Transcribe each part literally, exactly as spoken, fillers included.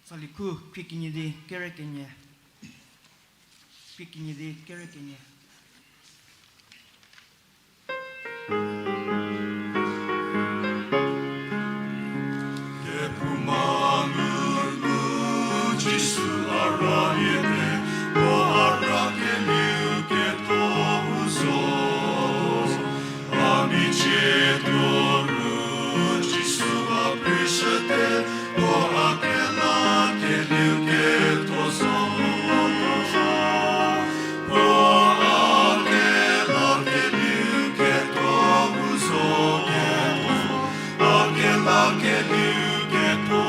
Salikhu, krie kenie di kere kenie. Krie kenie di kere kenie. Kephouma nunu Jisu a rüliete, puo a rha kelieu ketho u zo. A michie tuo ru Jisu a prishüte, puo a kela kelieu ketho zo. Puo a kela kelieu ketho u zo ketho. A kela kelieu ketho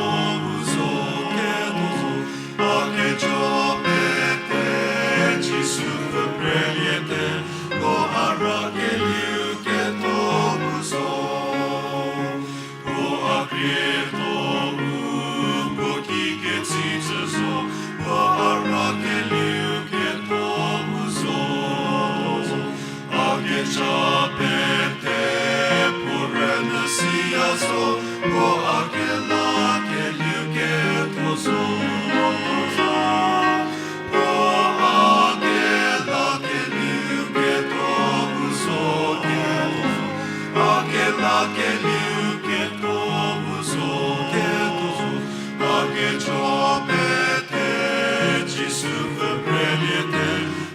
u zo ketho. A kejo pete Jisu pfü preliete, puo a rha kelieu ketho u zo. Puo a krie tuo u puo ki ketsicü zo, puo a rha kelieu ketho u zo. A kecha pete puo rünyü siya zo, puo a kela kelieu ketho zo. Puo a kela kelieu ketho u zo ketho. A kela kelieu ketho u zo ketho. A kejo pete Jisu pfü preliete,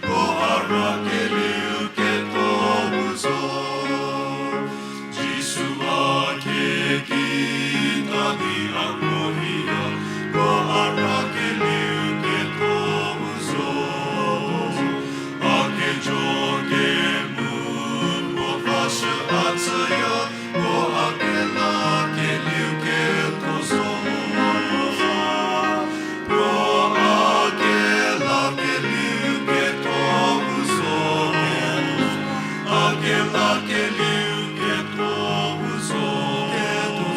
puo a rha kelieu ketho u zo. Jisu a keki ta di a kuo hiya, puo a rha kelieu ketho u zo. A kejo kemu puo vashü a tsüya, puo a kela kelieu ketho zo. Puo a kela kelieu ketho u zo ketho. A kela kelieu ketho u zo ketho.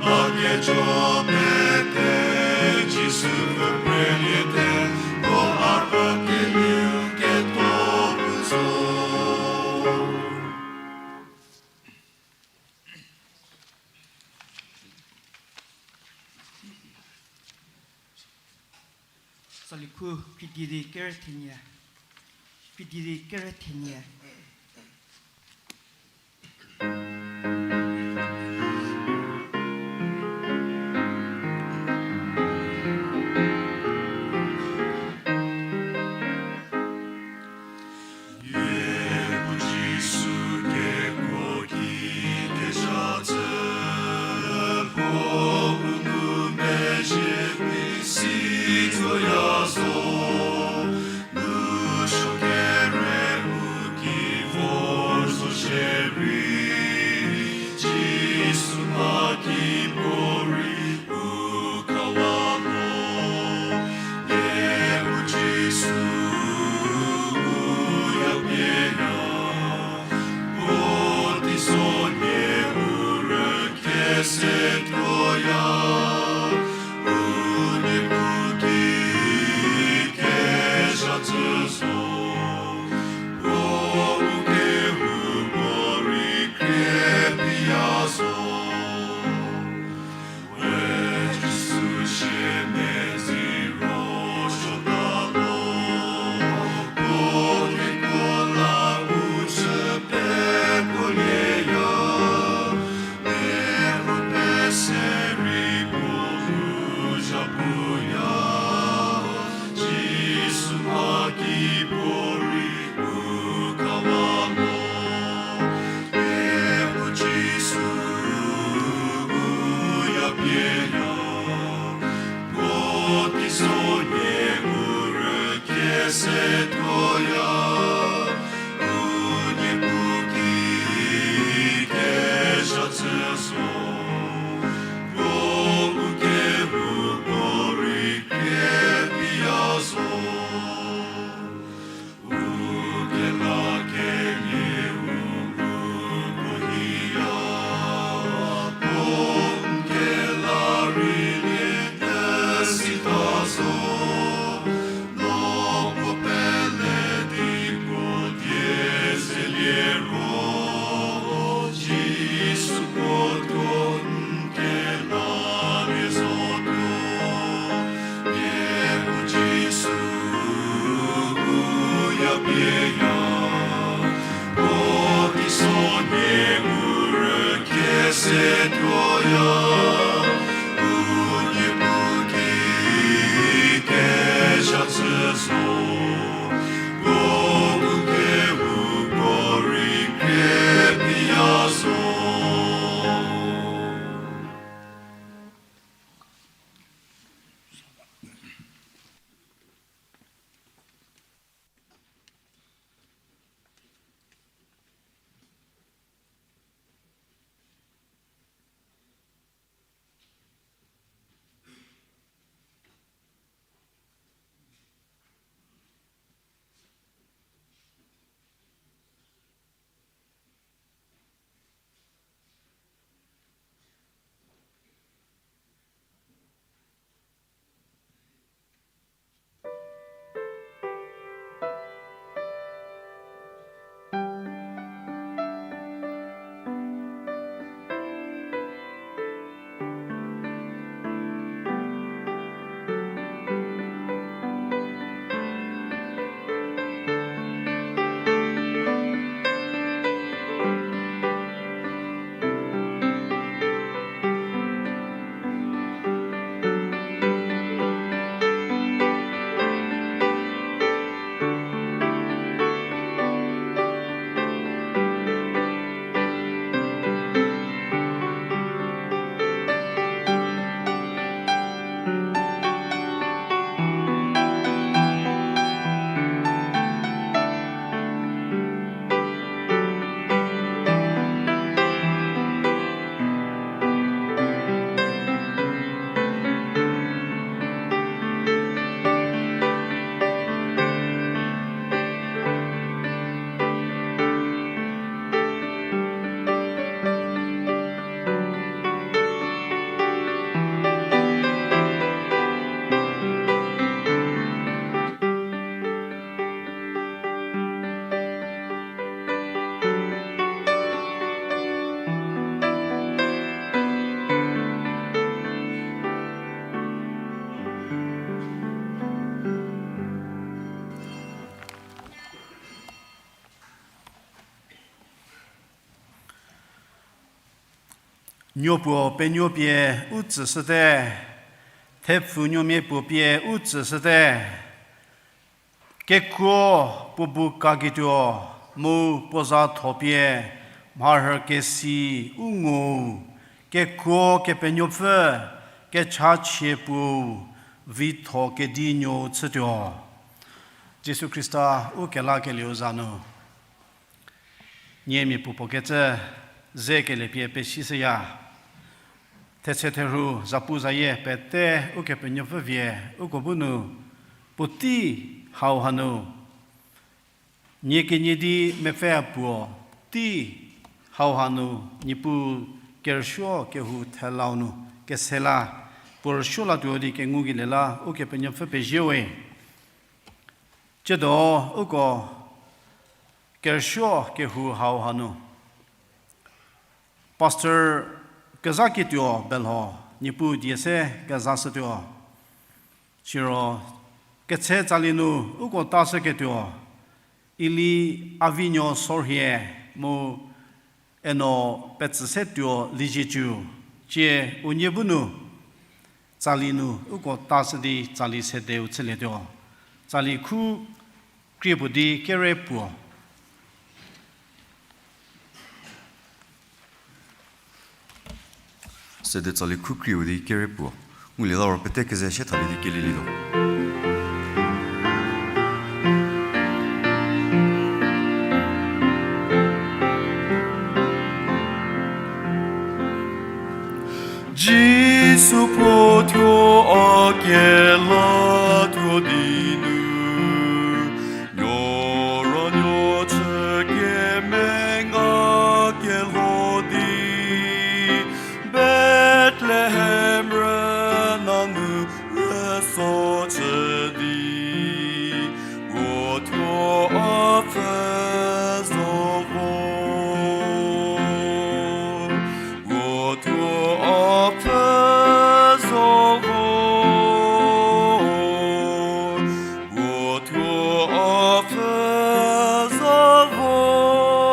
A kejo pete Jisu pfü preliete, puo a rha kelieu ketho u zo. Salikhu, krie kenie di kere thenie. Krie kenie di kere thenie. Niepuu Jisu kekuo ki kezha tsü, puo u ngumezhie pie si tuoya zo. Nu suo kere u ki vor zo shierei, Jisu mha ki puorei u kawa lo. Niepuu Jisu u ya pie ya, puo teiso nie u rükese tuoya, u Niepuu ki kezha tsü zo, puo u kehoupuorei krie pie ya zo. We Jisu shie medzi ro suota lo, puo kekuo la u chü pekuolieya, Niepuu peserei puo u zha puya, Jisu mha ki puorei u kawa lo. Niepuu Jisu u ya pie ya, puo teiso nie u rükese tuoya, u Niepuu ki kezha tsü zo, puo u kehoupuorei krie pie ya zo. U kela kenie u u puo hiya, puo n kela rei nie üsita zo, no puo pele di Nuo puo penuo pie u tsüshüte, thepfu nuomia puo pie u tsüshüte. Kekuo puo bu kaketuo, mu puo za tho pie mharhü kesi u ngo, kekuo Kepenuopfü kechachie puo vitho kedi nuou chütuo. Jisu Khrista u kelakelieu za nu, nie mia puopuo kecü ze kelie pie pesishüya. Thetse therhu zapu zayie pete Ukepenuopfü vie uko bu nu puotei hau hanu nie kenie di mepfü puo tei hau hanu Niepuu kerüsuo kehou thelau nu kese la puo rüsuo latuo di kengukelie la Ukepenuopfü pezie we. Tsiedo uko kerüsuo kehou hau hanu Pastor kezakituo belho, Niepuu die se kezashütuo. Siro ketse tsali nu uko tashüketuo, Ili Avinuo Sorhie mu Eno Petsüsetuo Liezietsu, tsie unie bu nu tsali nu uko tashü di tsali sedeu chülietuo. Tsali khu krie puo di kere puo. Sede tsali khu krie puo di kere puo. Ngulie la ro pete keze sie thalie di kelielietuo. Jisu puo thuo a kelatuo di nu, nuoranuo chü kemenga kelho di, Bethlehem rüna nu rüso chü di, puo thuo a pfü zo vo. Puo thuo a pfü zo vor, puo thuo a pfü zo vor,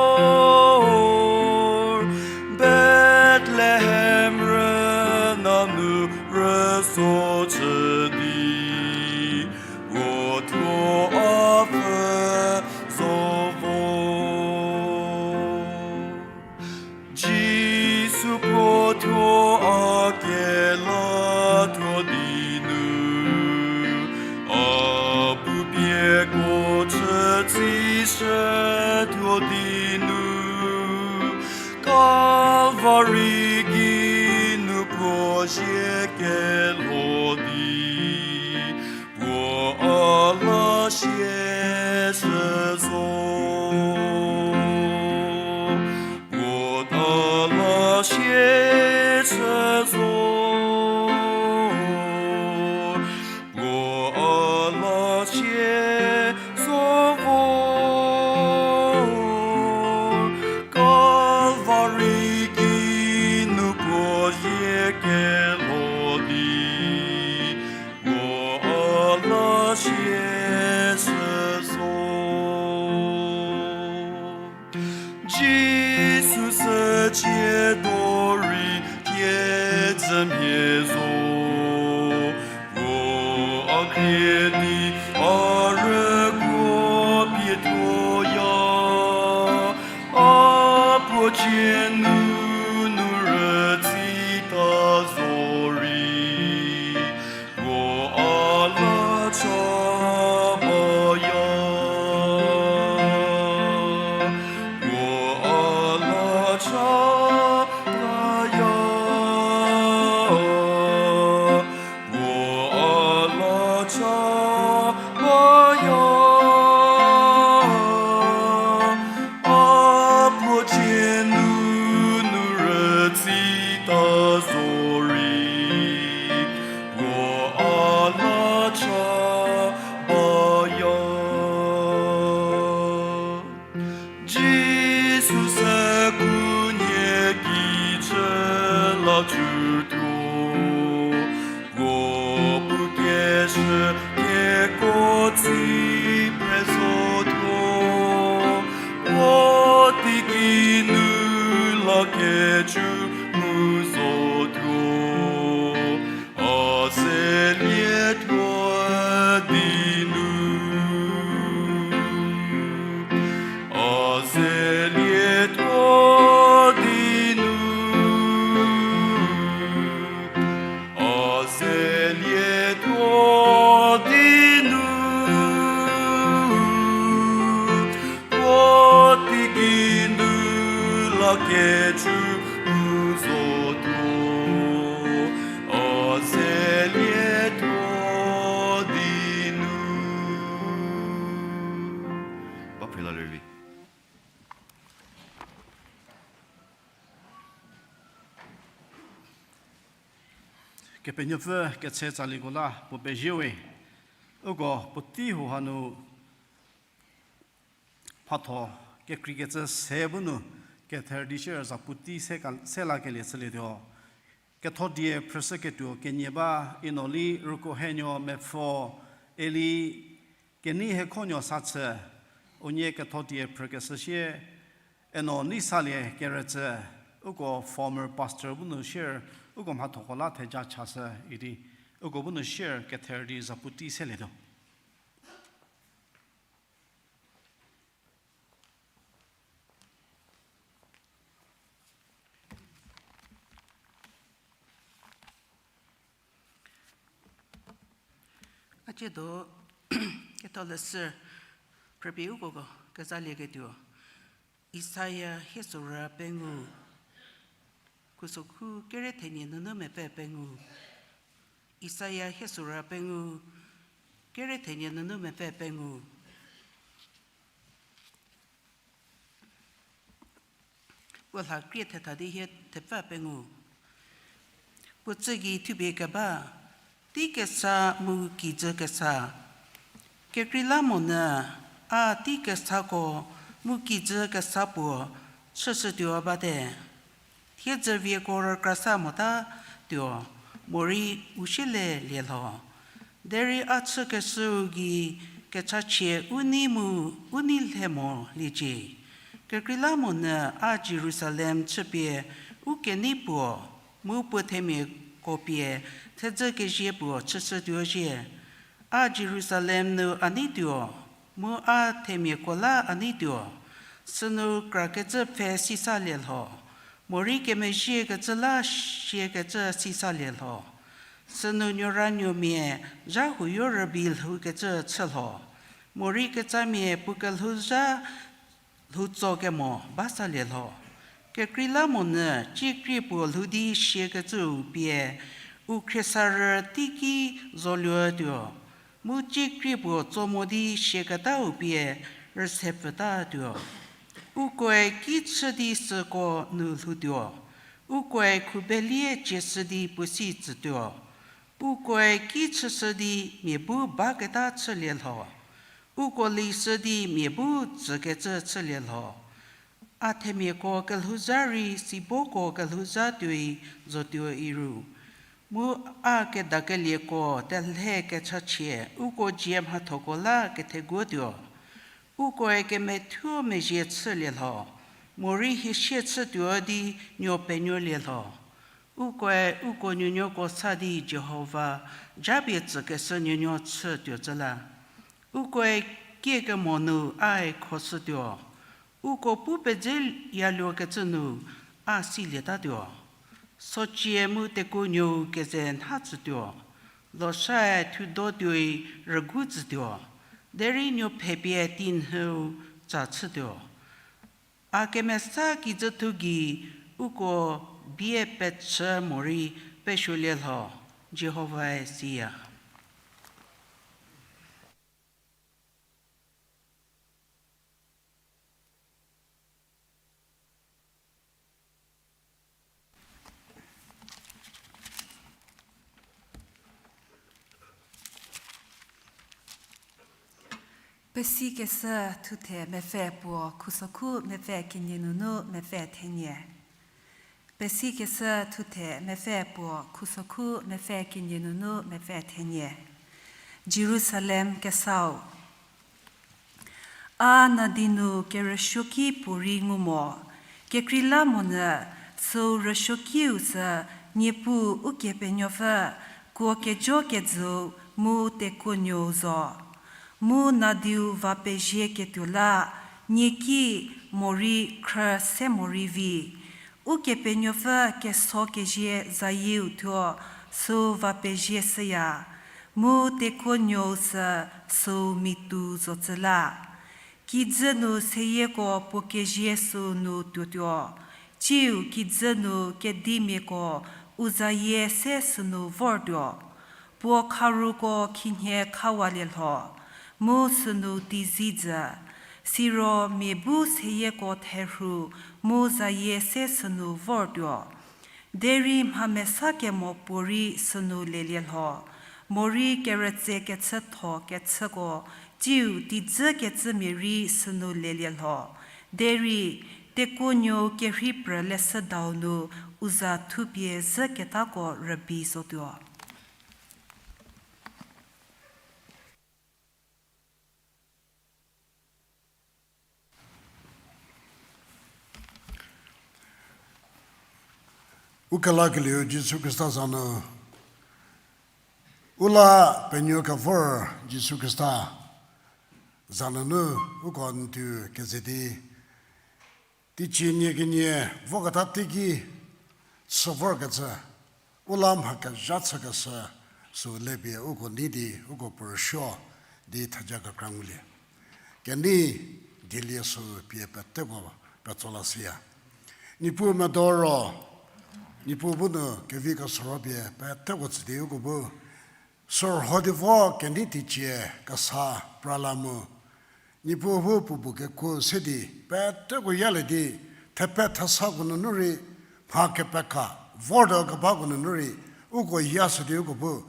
Bethlehem rüna nu rüso chü di, puo thuo a pfü zo vor. Jisu puo thuo a kelatuo di nu, a bu pieko chü tsishütuo di nu, Kalvari gei nu puo zie kelho di, puo a la sie shü zo. Puo a la sie shü zo. Puo a la sie zo vor, Kalvari gei nu puo zie kelho di, puo a la sie shü zo. Jisu sücie do rei thiedzü mhie zo, puo a khrie di a rüguo pie tuoya, a puo cie nunu rütsita zo rei, puo a la cha baya, puo a la cha baya, puo a la cha Kepenuopfü ketse tsalieko la puo pezie we. Uko puotei hau hanu mhatho kekreikecü se bu nu kether di share za puotei se ka, se lakelie chülietuo. Ketho die phrüshüketuo kenie ba, Inoli Rükohenuo Mepfo, Eli Kenei Hekhonuo Sachü, unie ketho die phrükeshü sie, eno nei salie kerücü, uko former pastor bu nu share, uko mhathoko la theja chashü idi, uko bu nu share kether di za puotei selietuo. A ciedo ketholeshü phrüpie uko kezalieketuo. Isaia hie sorü pengou, khusokhu kere thenie nunu mepfü pengou. Isaia hie sorü pengou, kere thenie nunu mepfü pengou. Puo lha krie thetha di hie thepfü pengou. Puo tsü gei thupie keba, tei kesa mu kijü kesa. Kekreilamonyü a tei kesako mu kijü kesa puo chüshütuo bate. Thiedzü vieko rükrasa motatuo, morei u sielelie lho. Derei a chükeshüu gei kechachie u nei mu u nei lhe moliecie. Kekreilamonyü a Jerusalem chüpie u kenei puo, mu puo themiako pie thedzü kezie puo chüshütuo zhie. A Jerusalem nu a neituo, mu a themiako la a neituo. Sünu krakecü pfhe sisalie lho, morei kemezhiekecü la siakecü sisalie lho. Sünu nuoranuomia zha huoyo rübei lhoukecü chü lho, morei ketsamia puo kelhouzha lhoutso kemo basalie lho. Kekreilamonyü ciekrie puo lhou di siakecüu pie u khriesarü teiki zoluotuo, mu ciekrie puo tso mo di siaketau pie rüse pfütatuo. Ukoe ki chü di süko nu lhoutuo, ukoe khubelie cieshü di puo si tsütuo. Ukoe ki chüshü di mia bu baketa chülie lho, uko lishü di mia bu tsükecü chülie lho. A themiako kelhouzha rei siboko kelhouzha tuoi zotuo iru, mu a kedakelieko telhe kechachie uko dzie mhathoko la ketheguotuo. Ukoe kemethuo mezhie chülie lho, morei hie sie chütuo di nuo penuolie lho. Ukoe uko nuonuoko sa di Jihova japie tsükeshü nuonuo chütuocü la. Ukoe kiekemo nu ae khoshütuo, uko pu pezeyaluokecü nu a silietatuo. Socie mu tekuonuou keze nha tsütuo, loshae thudo tuoi rügu tsütuo, derei nuo phepie tinhüu tsa chütuo. A kemesa kijüthu gei uko bie pechü morei pesuolie lho, Jihovae siya. Pesikeshü thuthe mepfü puo khusokhu mepfü kenie nunu mepfü thenie. Pesikeshü thuthe mepfü puo khusokhu mepfü kenie nunu mepfü thenie. Jerusalem kesau. A nadi nu kerüsuoki puorei ngu mo, kekreilamonyü süu rüsuokiu sü Niepuu Ukepenuopfü kuo kejokejüu mu tekuonuou zo. Mu nadiu va pezhieketuo la, nieki morei khrü se morei vi, Ukepenuopfü keso kezie zayieu thuo süu va pezhie shüya, mu tekuonuou sü süu mitu zocü la. Kijü nu seyieko puo kezie süu nu tuotuo, tsiu kijü nu kedimiako u zayie se sünu vortuo. Puo kharuko khinhie khawalie lho, mu sünu teizie jü, siro mia bu seyieko therhu mu zayie se sünu vortuo. Derei mha mesa kemo puorei sünu lelie lho, morei kerütse kechütho kechüko, tsiu teidzü kecümia rei sünu lelie lho. Derei tekuonuo kerhei prü leshüdau nu u za thupie zhüketako rübei zotuo. U kelakelieu Jisu Khrista za nu, u la penuo kevor Jisu Khrista za nunu uko n tuo keze di, teicie nie kenie voketa teiki chü vorkecü, u la mha kezha chükeshü sü lepie uko nei di uko puo rüsuo di theja kekra ngulie. Kenei dielie sü pie peteko petso lashüya. Niepuu medo ro, Niepuu bu nu kevi kesoro pie peteko tsü di uko bu sürho di vo kenei teicie kesa pra la mu, Niepuu bu puo bu kekuo se di peteko yalie di, thepe thesako nunu rei, mha kepeka vortuo kebako nunu rei, uko ya sü di uko bu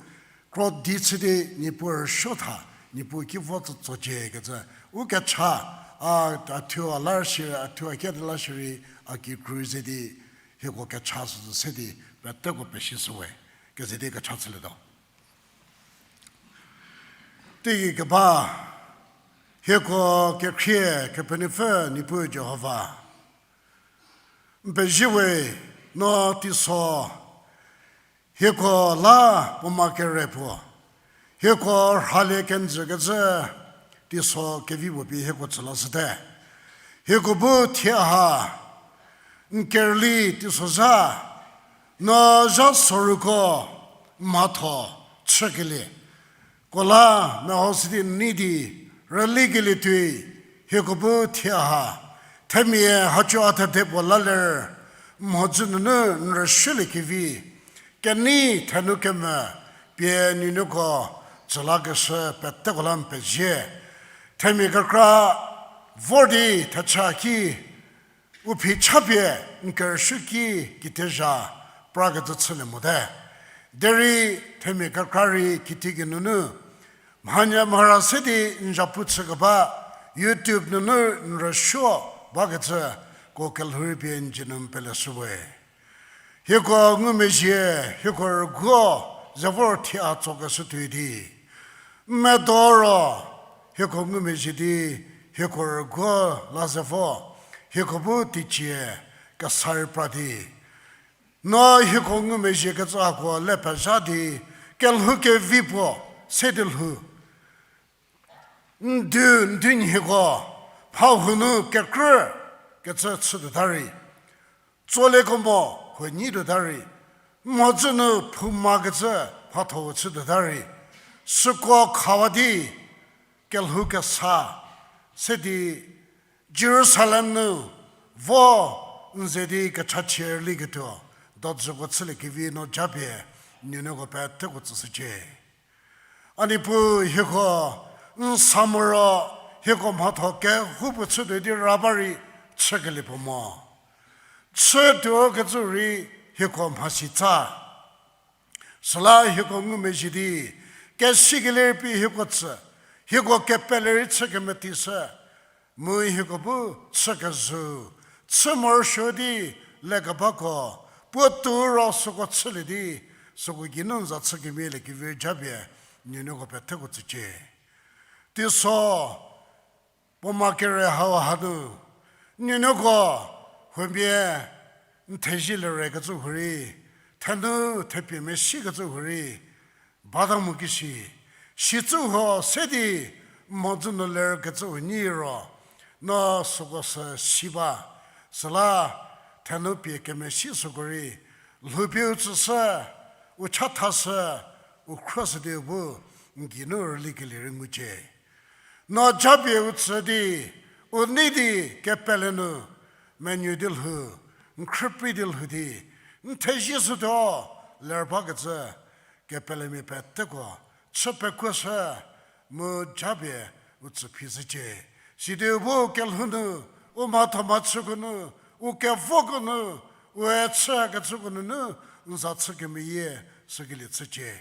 krodi chü di Niepuu rüsuo tha, Niepuu ki vo tsütsocie kecü, u kecha, a, a thuo a la shierei, a thuo a kie di la shierei, a kikru ze di, hieko kecha süsü se di peteko pesishüwe keze di kecha chülietuo. Teigei keba, hieko kekhrie Kepenuopfü Niepuu Jihova, n pezie we, no teiso hieko la puoma kere puo, hieko rhalie kenjükecü teiso kevi puo pie hieko tsü lashüte. Hieko bu thie ha n kerüli teisozha, no zha soruko mhatho chükelie, ko la meho sidi n nei di rülikelie tuoi, hieko bu thie ha themia haco a thede puo la ler, mhodzü nunu n rüsuoliekevi kenei thenu kemvü pie nuonuoko tsü lakeshü peteko la n pezie. Themia kekra vor di thecha ki u phi chapie n kerüsuo ki kitezha prakecü chülie mote. Derei themia kekra rei kitieki nunu mhanya mhara se di n zapu chükeba YouTube nunu n rüsuo bakecü ko kelhou rei pie n dzie nu n peleshüwe. Hieko ngumezhie, hieko rüguo ze vor thie a tsokeshü tuoi di, n medo ro, hieko ngumezhie di, hieko rüguo la ze vo, hieko bu teicie kesa rei pra di, no hieko ngumezhiekecü hako le pezha di, kelhou kevi puo se di lhou, n du n du nyieko mhahou nu kekrü kecü chütuota rei, tsolieko mo huo nyituota rei, mhodzü nu phoumakecü mhatho-u chütuota rei, süko khawa di kelhou kesa se di Jerusalem nu vo n ze di kechachie rüliketuo dodzüko chüliekevi no japie nuonuoko peteko tsüshücie. A Niepuu, hieko n sa moro hieko mhatho kehoupuo chütuo di ra ba rei chükelie puo mo. Chütuo kecü rei hieko mhasi tsa. Süla hieko ngumezhie di, kesikelie rei pie hieko tsü, hieko kepele rei chü kemetishü, mu hieko bu chü kezhü, chü morosuo di lekebako, puotou ro süko chülie di, süko geinu n za chü kemielie kevi japie nuonuoko peteko tsücie. Teiso puoma kere hau hanu, nuonuoko huomia n thezielie rekecü hurei, thenu thepie mesikecü hurei, bata mo kishi, sicü huo se di mhodzü nu lerkecü huo nyi ro, no süko sü si ba, süla thenu pie kemesi süko rei, lhoupie u tsüshü, u chathashü, u khruoshü di u bu n geinu rülikelie rei ngucie. No japie u tsü di, u nei di kepele nu, menuo di lhou, n khrüprei di lhou di, n thezie shütuo, ler bakecü, kepelemia peteko, chü pekuoshü, mu japie u tsü phi zhücie. Sidi u bu kelhou nu, u mhathomhachüko nu, u kevoko nu, Ue chükecüko nunu n za chü kemeyie sükelie chücie.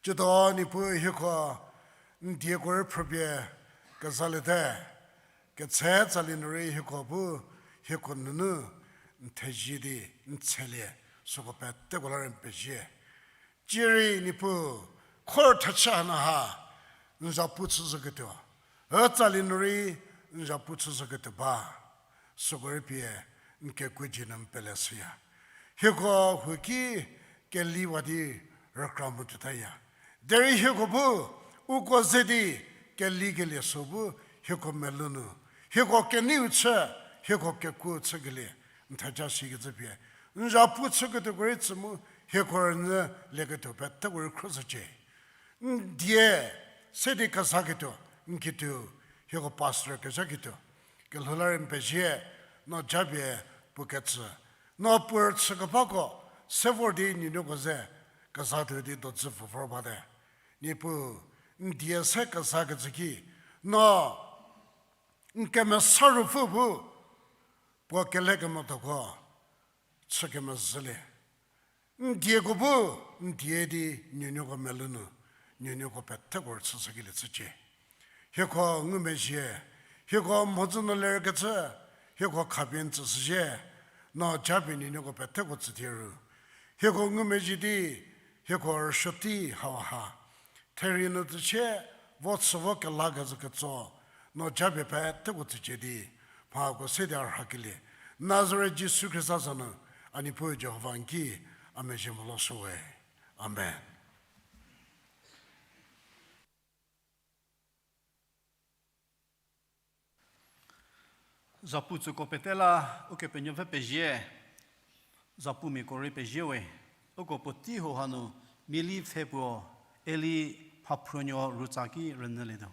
Ciedo Niepuu hieko n dieko rei phrüpie kezaliete, ketse tsali nu rei hieko bu hieko nunu n thezie di n tshelie, süko peteko la rei n pezie. Cierei Niepuu, khor thechü hanu ha n zapu chüzhüketuo, ütsali nu rei n zapu chüzhüketuo ba, süko rei pie n kekuo dzie nu n pele shüya. Hieko huki keliwa di rükra mo tuotaya. Derei hieko bu uko ze di kelikelie sü bu hieko melou nu, hieko keneiu chü, hieko kekuo chükelie n theja shikecü pie n zapu chüketuoko rei tsü mu hieko rünyü lieketuo peteko rei khruoshücie. N die se di kezaketuo n kituo, hieko pastor kezhaketuo, kelhou la rei n pezie, no japie puo kecü, no puo rüchü kebako se vor di nuonuoko ze kezatuo di dodzü pfü vor bate. Niepuu, n die se kezakecü ki, no n kemesa ruopfü bu puo kelekemotoko chü kemezhülie. N dieko bu n die di nuonuoko melou nu, nuonuoko peteko rüchüshükelie chücie. Hieko ngumezhie, hieko mhodzü nu lerkecü, hieko khapie n tsüshüzhie, no japie nuonuoko peteko tsütie ru. Hieko ngumezhie di, hieko rüsuo tei hauha therie nu tsücie, vo chü vo kelakezhü ketso, no japie peteko tsücie di, mhako se di a rhakelie, Nazaret Jisu Khrista za nu, a Niepuu Jihova n ki, a mezhie molo shüwe. Amen. Zapu tsüko pete la Ukepenuopfü pezie, zapumiako rei pezie we. Uko puotei hau hanu miali pfhe puo Eli Mhaphrünuo rütsa ki rünyülietuo.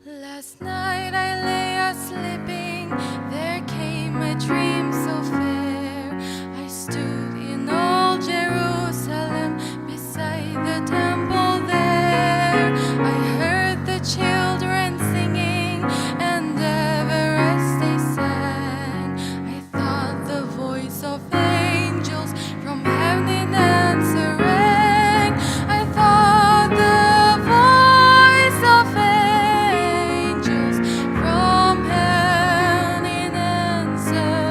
Last night I lay a sleeping, there came a dream so fair. I stood in old Jerusalem, beside the temple there. I heard the children singing, and ever as they sang, I thought the voice of angels from heaven in answering. I thought the voice of angels from heaven in answering.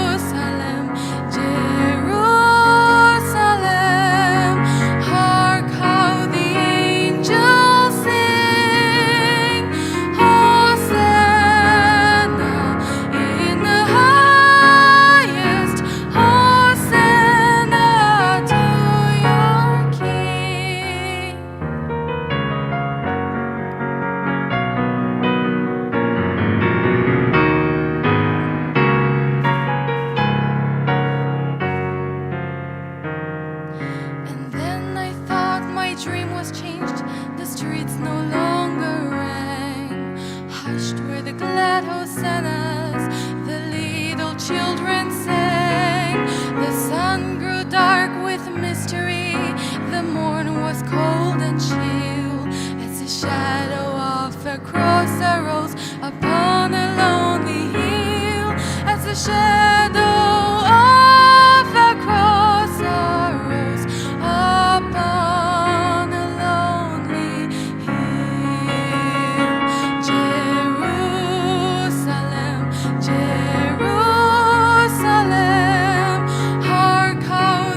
Jerusalem, Jerusalem, hark how the angels sing. Hosanna in the highest, Hosanna to your King. And then I thought my dream was changed. The streets no longer rang. Hushed were the glad hosannas the little children sang. The sun grew dark with mystery. The morn was cold and chill. As the shadow of a cross arose upon a lonely hill, as the shadow of a cross arose upon a lonely hill. Jerusalem, Jerusalem, hark how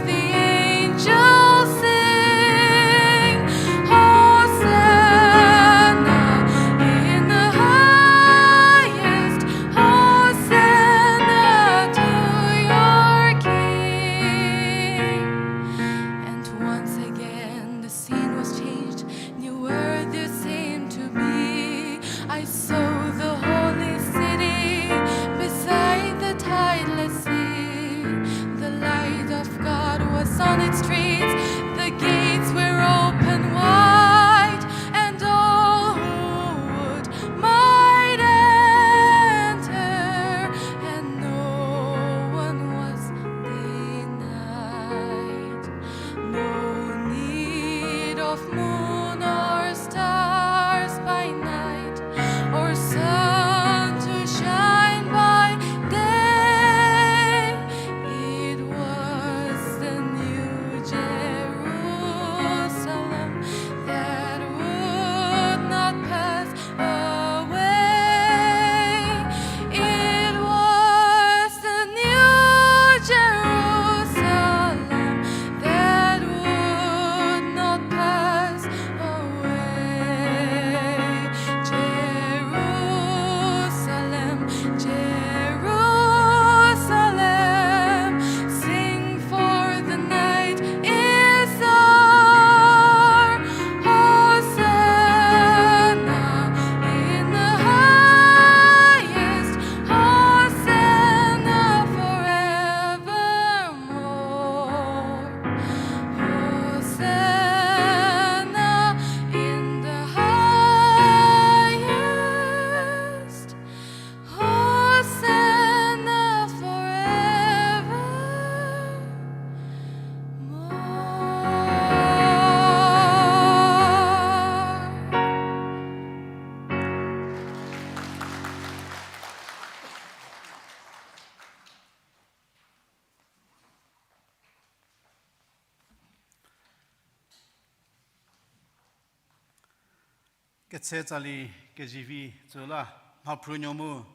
Ketse tsali kezivi tsüla, mhaphrunuo mu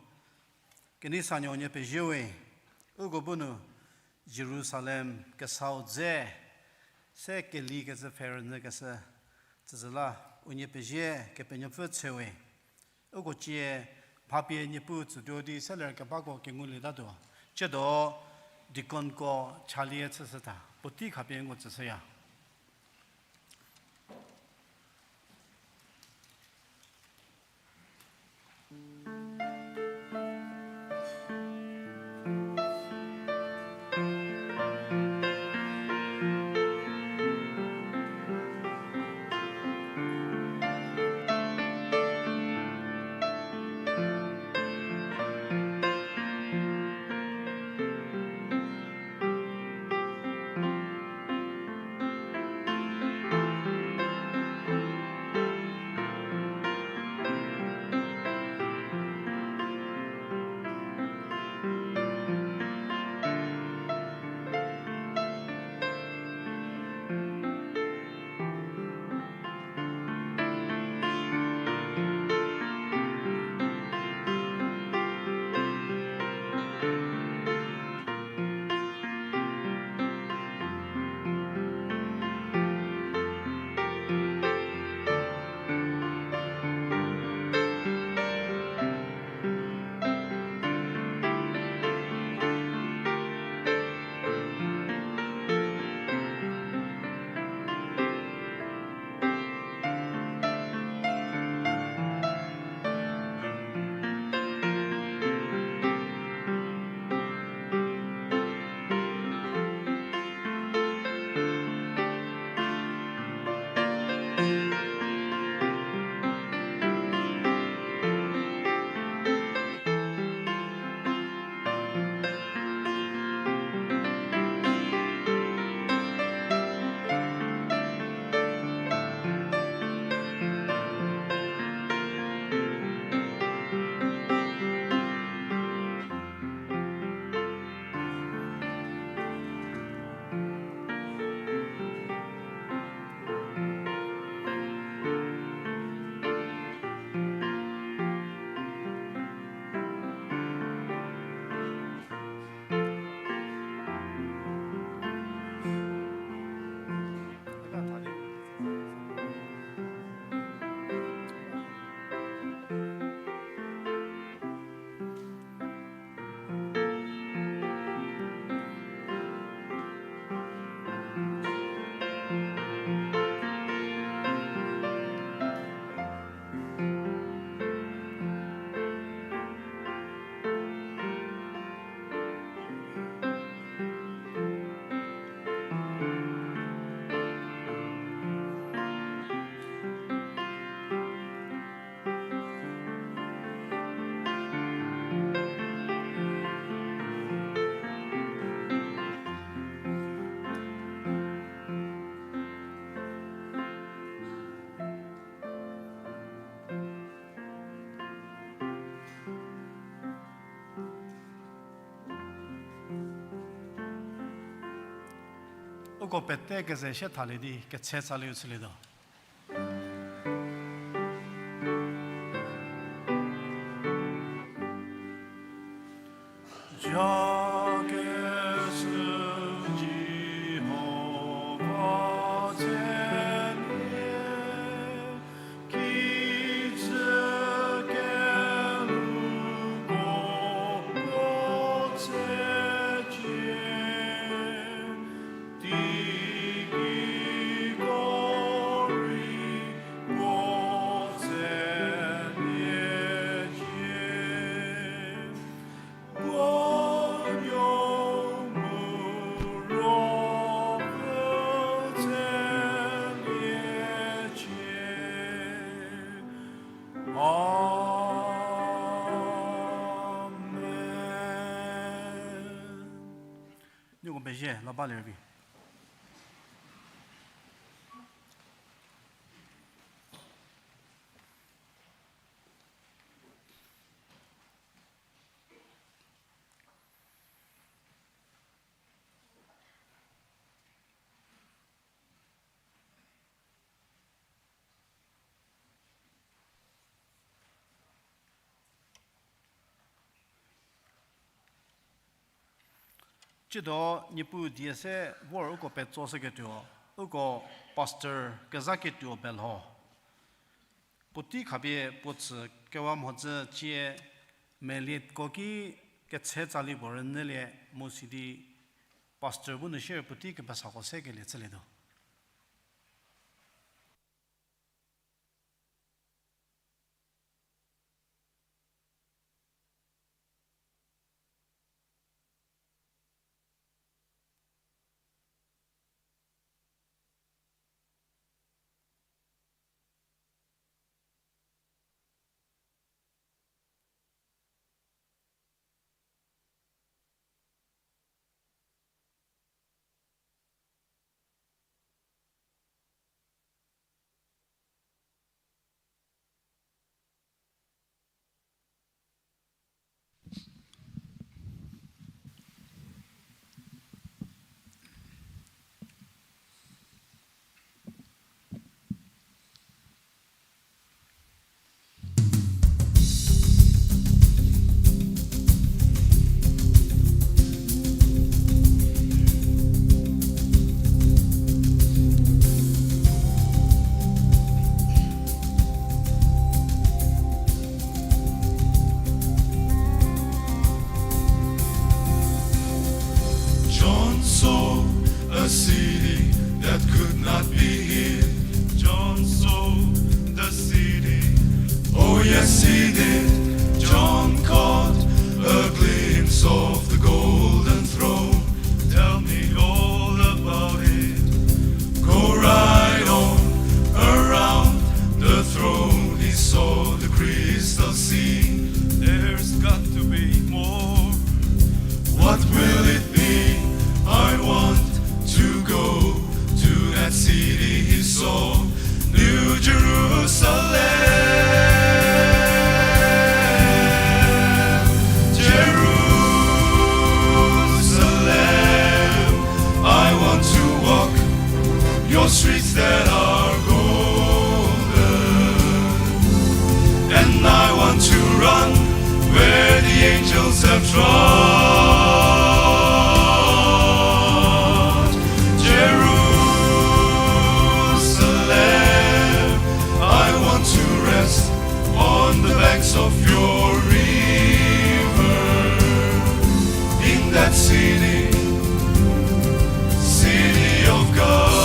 kenei sanuo nie pezie we, uko bu nu Jerusalem kesau dze se keli kecü pfhe rünyü keshü tsüzüla, unie pezie Kepenuopfü tshe we. Uko cie mha pie Niepuu tsütuo di seler kebako kengulietatuo. Ciedo deaconko chalie chüshüta, puotei khapie ngu tsüshüya. Uko pete keze sie thalie di ketse tsaliu chülietuo. Jakecü Jihova tselie, kijü kelhouko puo tsecie, teiki ko rei puo tseliecie. Amen. Nieko pezie, la ba lerbi. Tsiedo Niepuu die se vor uko petso shüketuo, uko pastor kezhaketuo belho. Puotei khapie puo tsü kewa mhodzü cie melietko ki ketshe tsali puo rünyülie mu sidi pastor bu nu shie puotei kepesako se kelie chülietuo. John saw a city that could not be hid. John saw the city. Oh, yes, he did. John caught a glimpse of the golden throne. Tell me all about it. Go right on around the throne. He saw the crystal sea. There's got to be more. What will it be? I want to go to that city he saw, New Jerusalem. Jerusalem, I want to walk your streets that are golden. And I want to run where the angels have trod. Jerusalem, I want to rest on the banks of your river, in that city, city of God.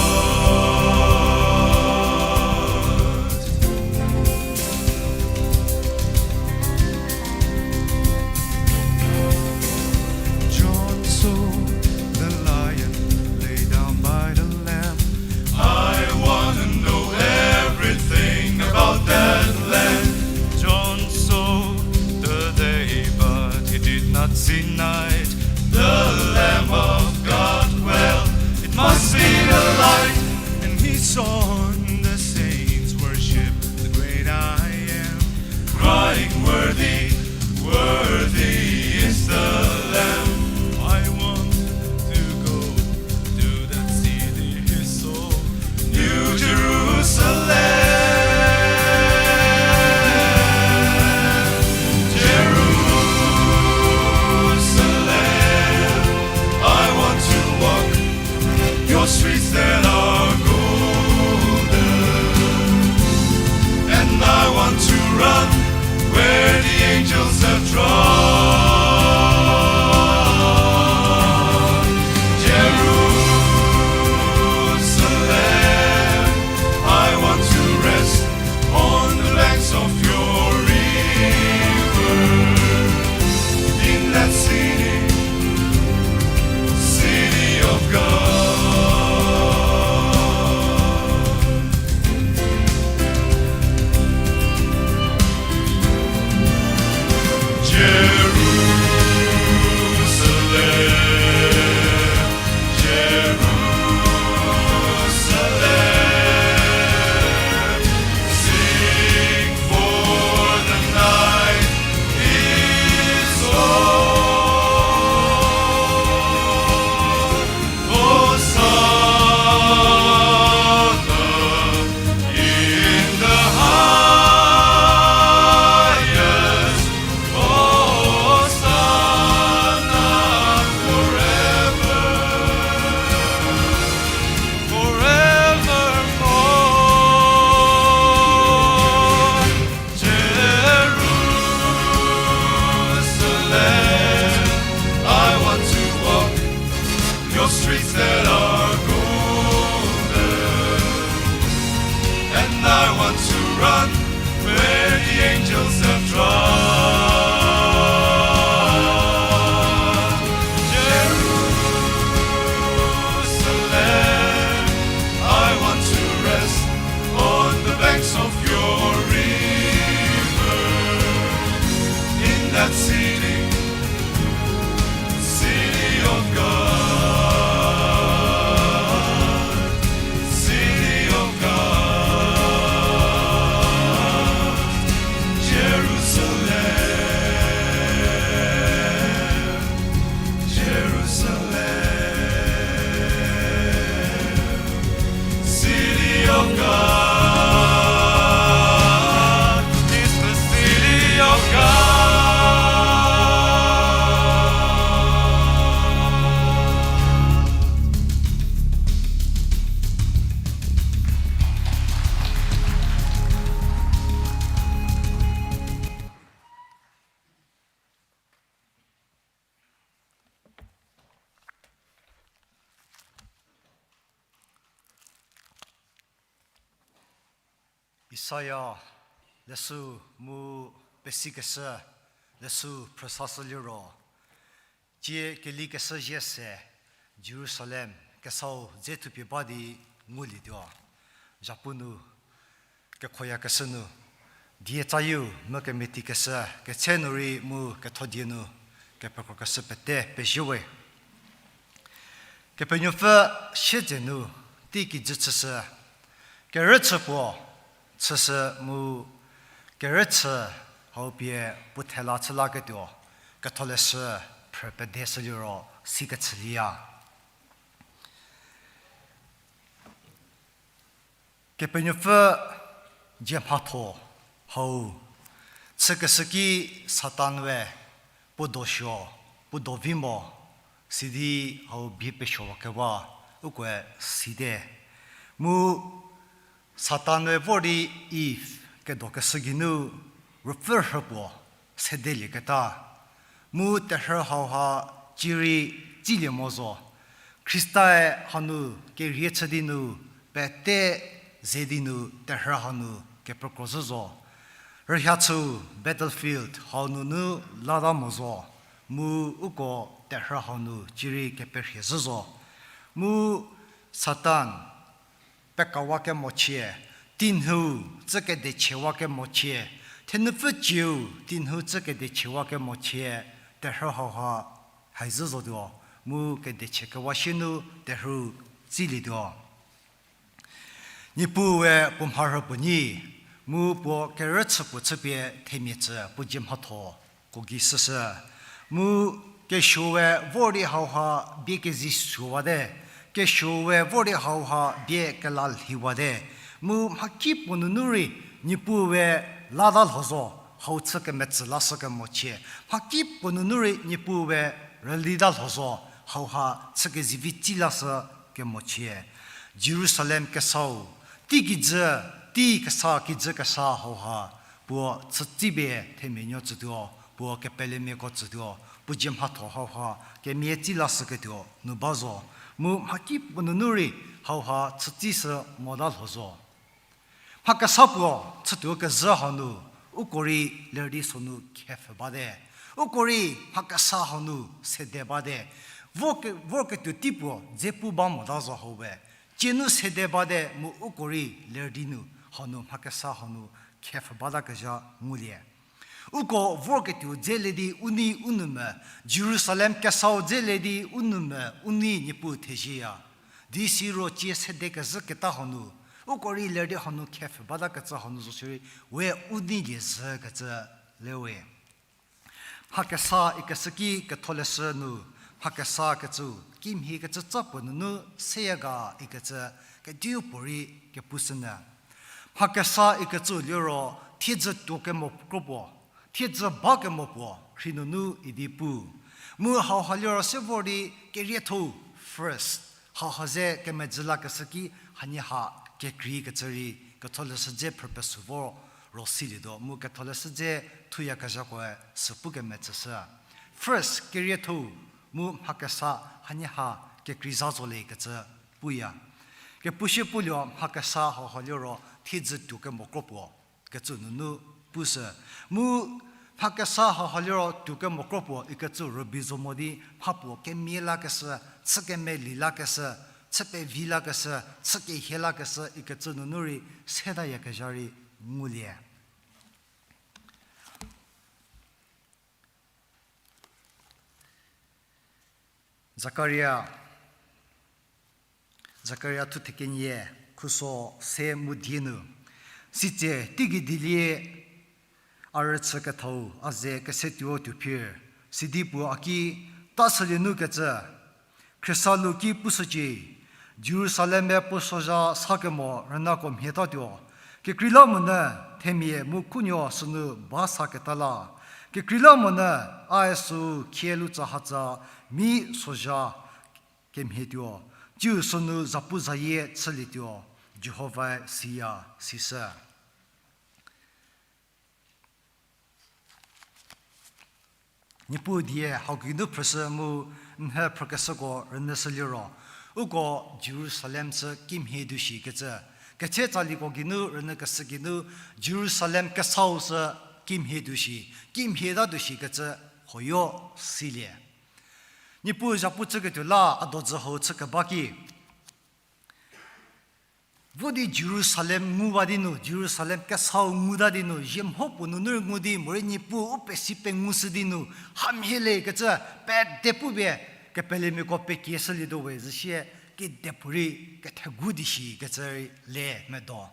Where the angels have trod. Jerusalem, I want to rest on the banks of your river. In that city, city of God, city of God, Jerusalem, Jerusalem, city of God, is the city of God. Isaia leshü mu pesikeshü leshü phrüsashü liro, tsie kelikeshü zie se Jerusalem kesau dze thupie ba di ngulietuo. Zhapu nu kekhoyakeshü nu, die tsayieu mu kemetikeshü ketse nu rei mu ketho die nu kepekrokeshü pete pezie we. Kepenuopfü siedze nu tei kijü chüshü, kerüchü puo chüshü mu kerüchü hau pie puo thela chü laketuo ketholeshü phrü pedeshü liro sikechülieya. Kepenuopfü dzie mhatho hau chükeshü ki Satan we puo dosuo, puo dovi mo, sidi hau bie pesuowakewa ukoe site. Mu Satan-e vor di Iv kedokeshü geinu ruopfü rhü puo sedelieketa. Mu terhü hauha cirei tsilie mo zo. Khrista-e hanu kerie chü di nu, pete ze di nu terhü hanu kepekro zhü zo. Rühia chü battlefield hau nunu lata mo zo. Mu uko terhü hau nu cirei keperhie zhü zo. Mu Satan pekawakemo chie, tinhü tsü kedechiewa kemochie, thenupfü cieu tinhü tsü kedechiewa kemochie, terhü hauha haizhü zotuo, mu kedechiekewa sie nu terhü tsilietuo. Niepuue puo mharhü puo nyi, mu puo kerüchü puo chüpie themia tsü puo dzie mhatho ko gei süshü. Mu kesuoe vor di hauha bie kezei suowate, kesuoe vor di hauha bie kela lhiwate. Mu mhakipuo nunu rei Niepuue lata lho zo, hau chü kemetsü lashü kemochie. Mhakipuo nunu rei Niepuue rülita lho zo, hauha chü kezivi tsi lashü kemochie. Jerusalem kesau, tei kijü, tei kesa kijü kesa hauha, puo chütsipie themia nuo tsütuo, puo kepelemiako tsütuo, puo dzie mhatho hauha kemia tsi lashüketuo nu ba zo. Mu mhakipuo nunu rei hauha chütsishü mota lho zo. Mha kesa puo chütuo kezhü hanu, uko rei ler di sünu khepfhü bate. Uko rei mha kesa hanu sede bate. Vor ke-, vorketuo tei puo dze pu ba mota zo hau we. Tsienu sede bate mu uko rei ler di nu hanu mha kesa hanu khepfhü batakezha ngulie. Uko vorketuo dze le di u nei u nou me, Jerusalem kesau dze le di u nou me, u nei Niepuu thezieya. Di siro tsie sede kezhü keta hanu, uko rei ler di hanu khepfhü batakecü hanu zo shierei, we u neilie zhükecü le we. Mha kesa ikeshü ki ketholeshü nu, mha kesa kecü, kimhie kecü tsa puo nunu seya ga ikecü, kediu puorei kepushünyü. Mha kesa ikecü liro, thiedzü tuo kemo kro puo, thiedzü ba kemo puo, rhei nunu idi pu. Mu hauha liro se vor di kerietho first. Hauha ze kemezhü lakeshü ki hanie ha kekreikecü rei, ketholeshü dze purpose vor ro silietuo, mu ketholeshü dze thuyakezhakoe süpu kemetsüshü. First, kerietho, mu mha kesa hanie ha kekrei za zo le kecü puya. Kepushie pulio mha kesa hauha liro thiedzü tuo kemo kro puo. kecü nunu pushü. Mu mha kesa hauha liro tuo kemo kro puo ikecü rübei zo mo di mha puo kemia lakeshü, chü kemelie lakeshü, chü pevi lakeshü, chü kehie lakeshü ikecü nunu rei setayakezha rei ngulie. Zakaria, Zakaria thuthe kenie, khuso se mu die nu. Sitse teigei dilie a rüchü kethau a ze kesetuo tuo phir, sidi puo a ki, ta sülie nu kecü, Khrista lu ki pushücie, Jerusalem-e puo sozha sa kemo rünako mhietatuo. Kekreilamonyü themia mu khunuo sünu ba saketa la. Kekreilamonyü a-e süu khie lutsa hatsa mi sozha kemhietuo. Tsiu sünu zapuzayie chülietuo. Jihovae siya, sishü. Niepuu die hau geinu phrüshü mu mhe phrükeshüko rünyüshü liro, uko Jerusalem sü kimhie tuo shi kecü, ketse tsaliko geinu rünyükeshü geinu Jerusalem kesau sü kimhie tuo shi, kimhie ta tuo shi kecü hoyo silie. Niepuu zhapu chüketuo la a dodzü hau chü keba ki, vo di Jerusalem nguwa di nu, Jerusalem kesau nguta di nu, zhie mho puo nunu rei ngu di morei Niepuu u pesi pengushü di nu, hamhie le kecü pede pupie kepelemiako pekieshülietuo we zhüshie, kedipuorei kethegu di shi kecü rei le medo.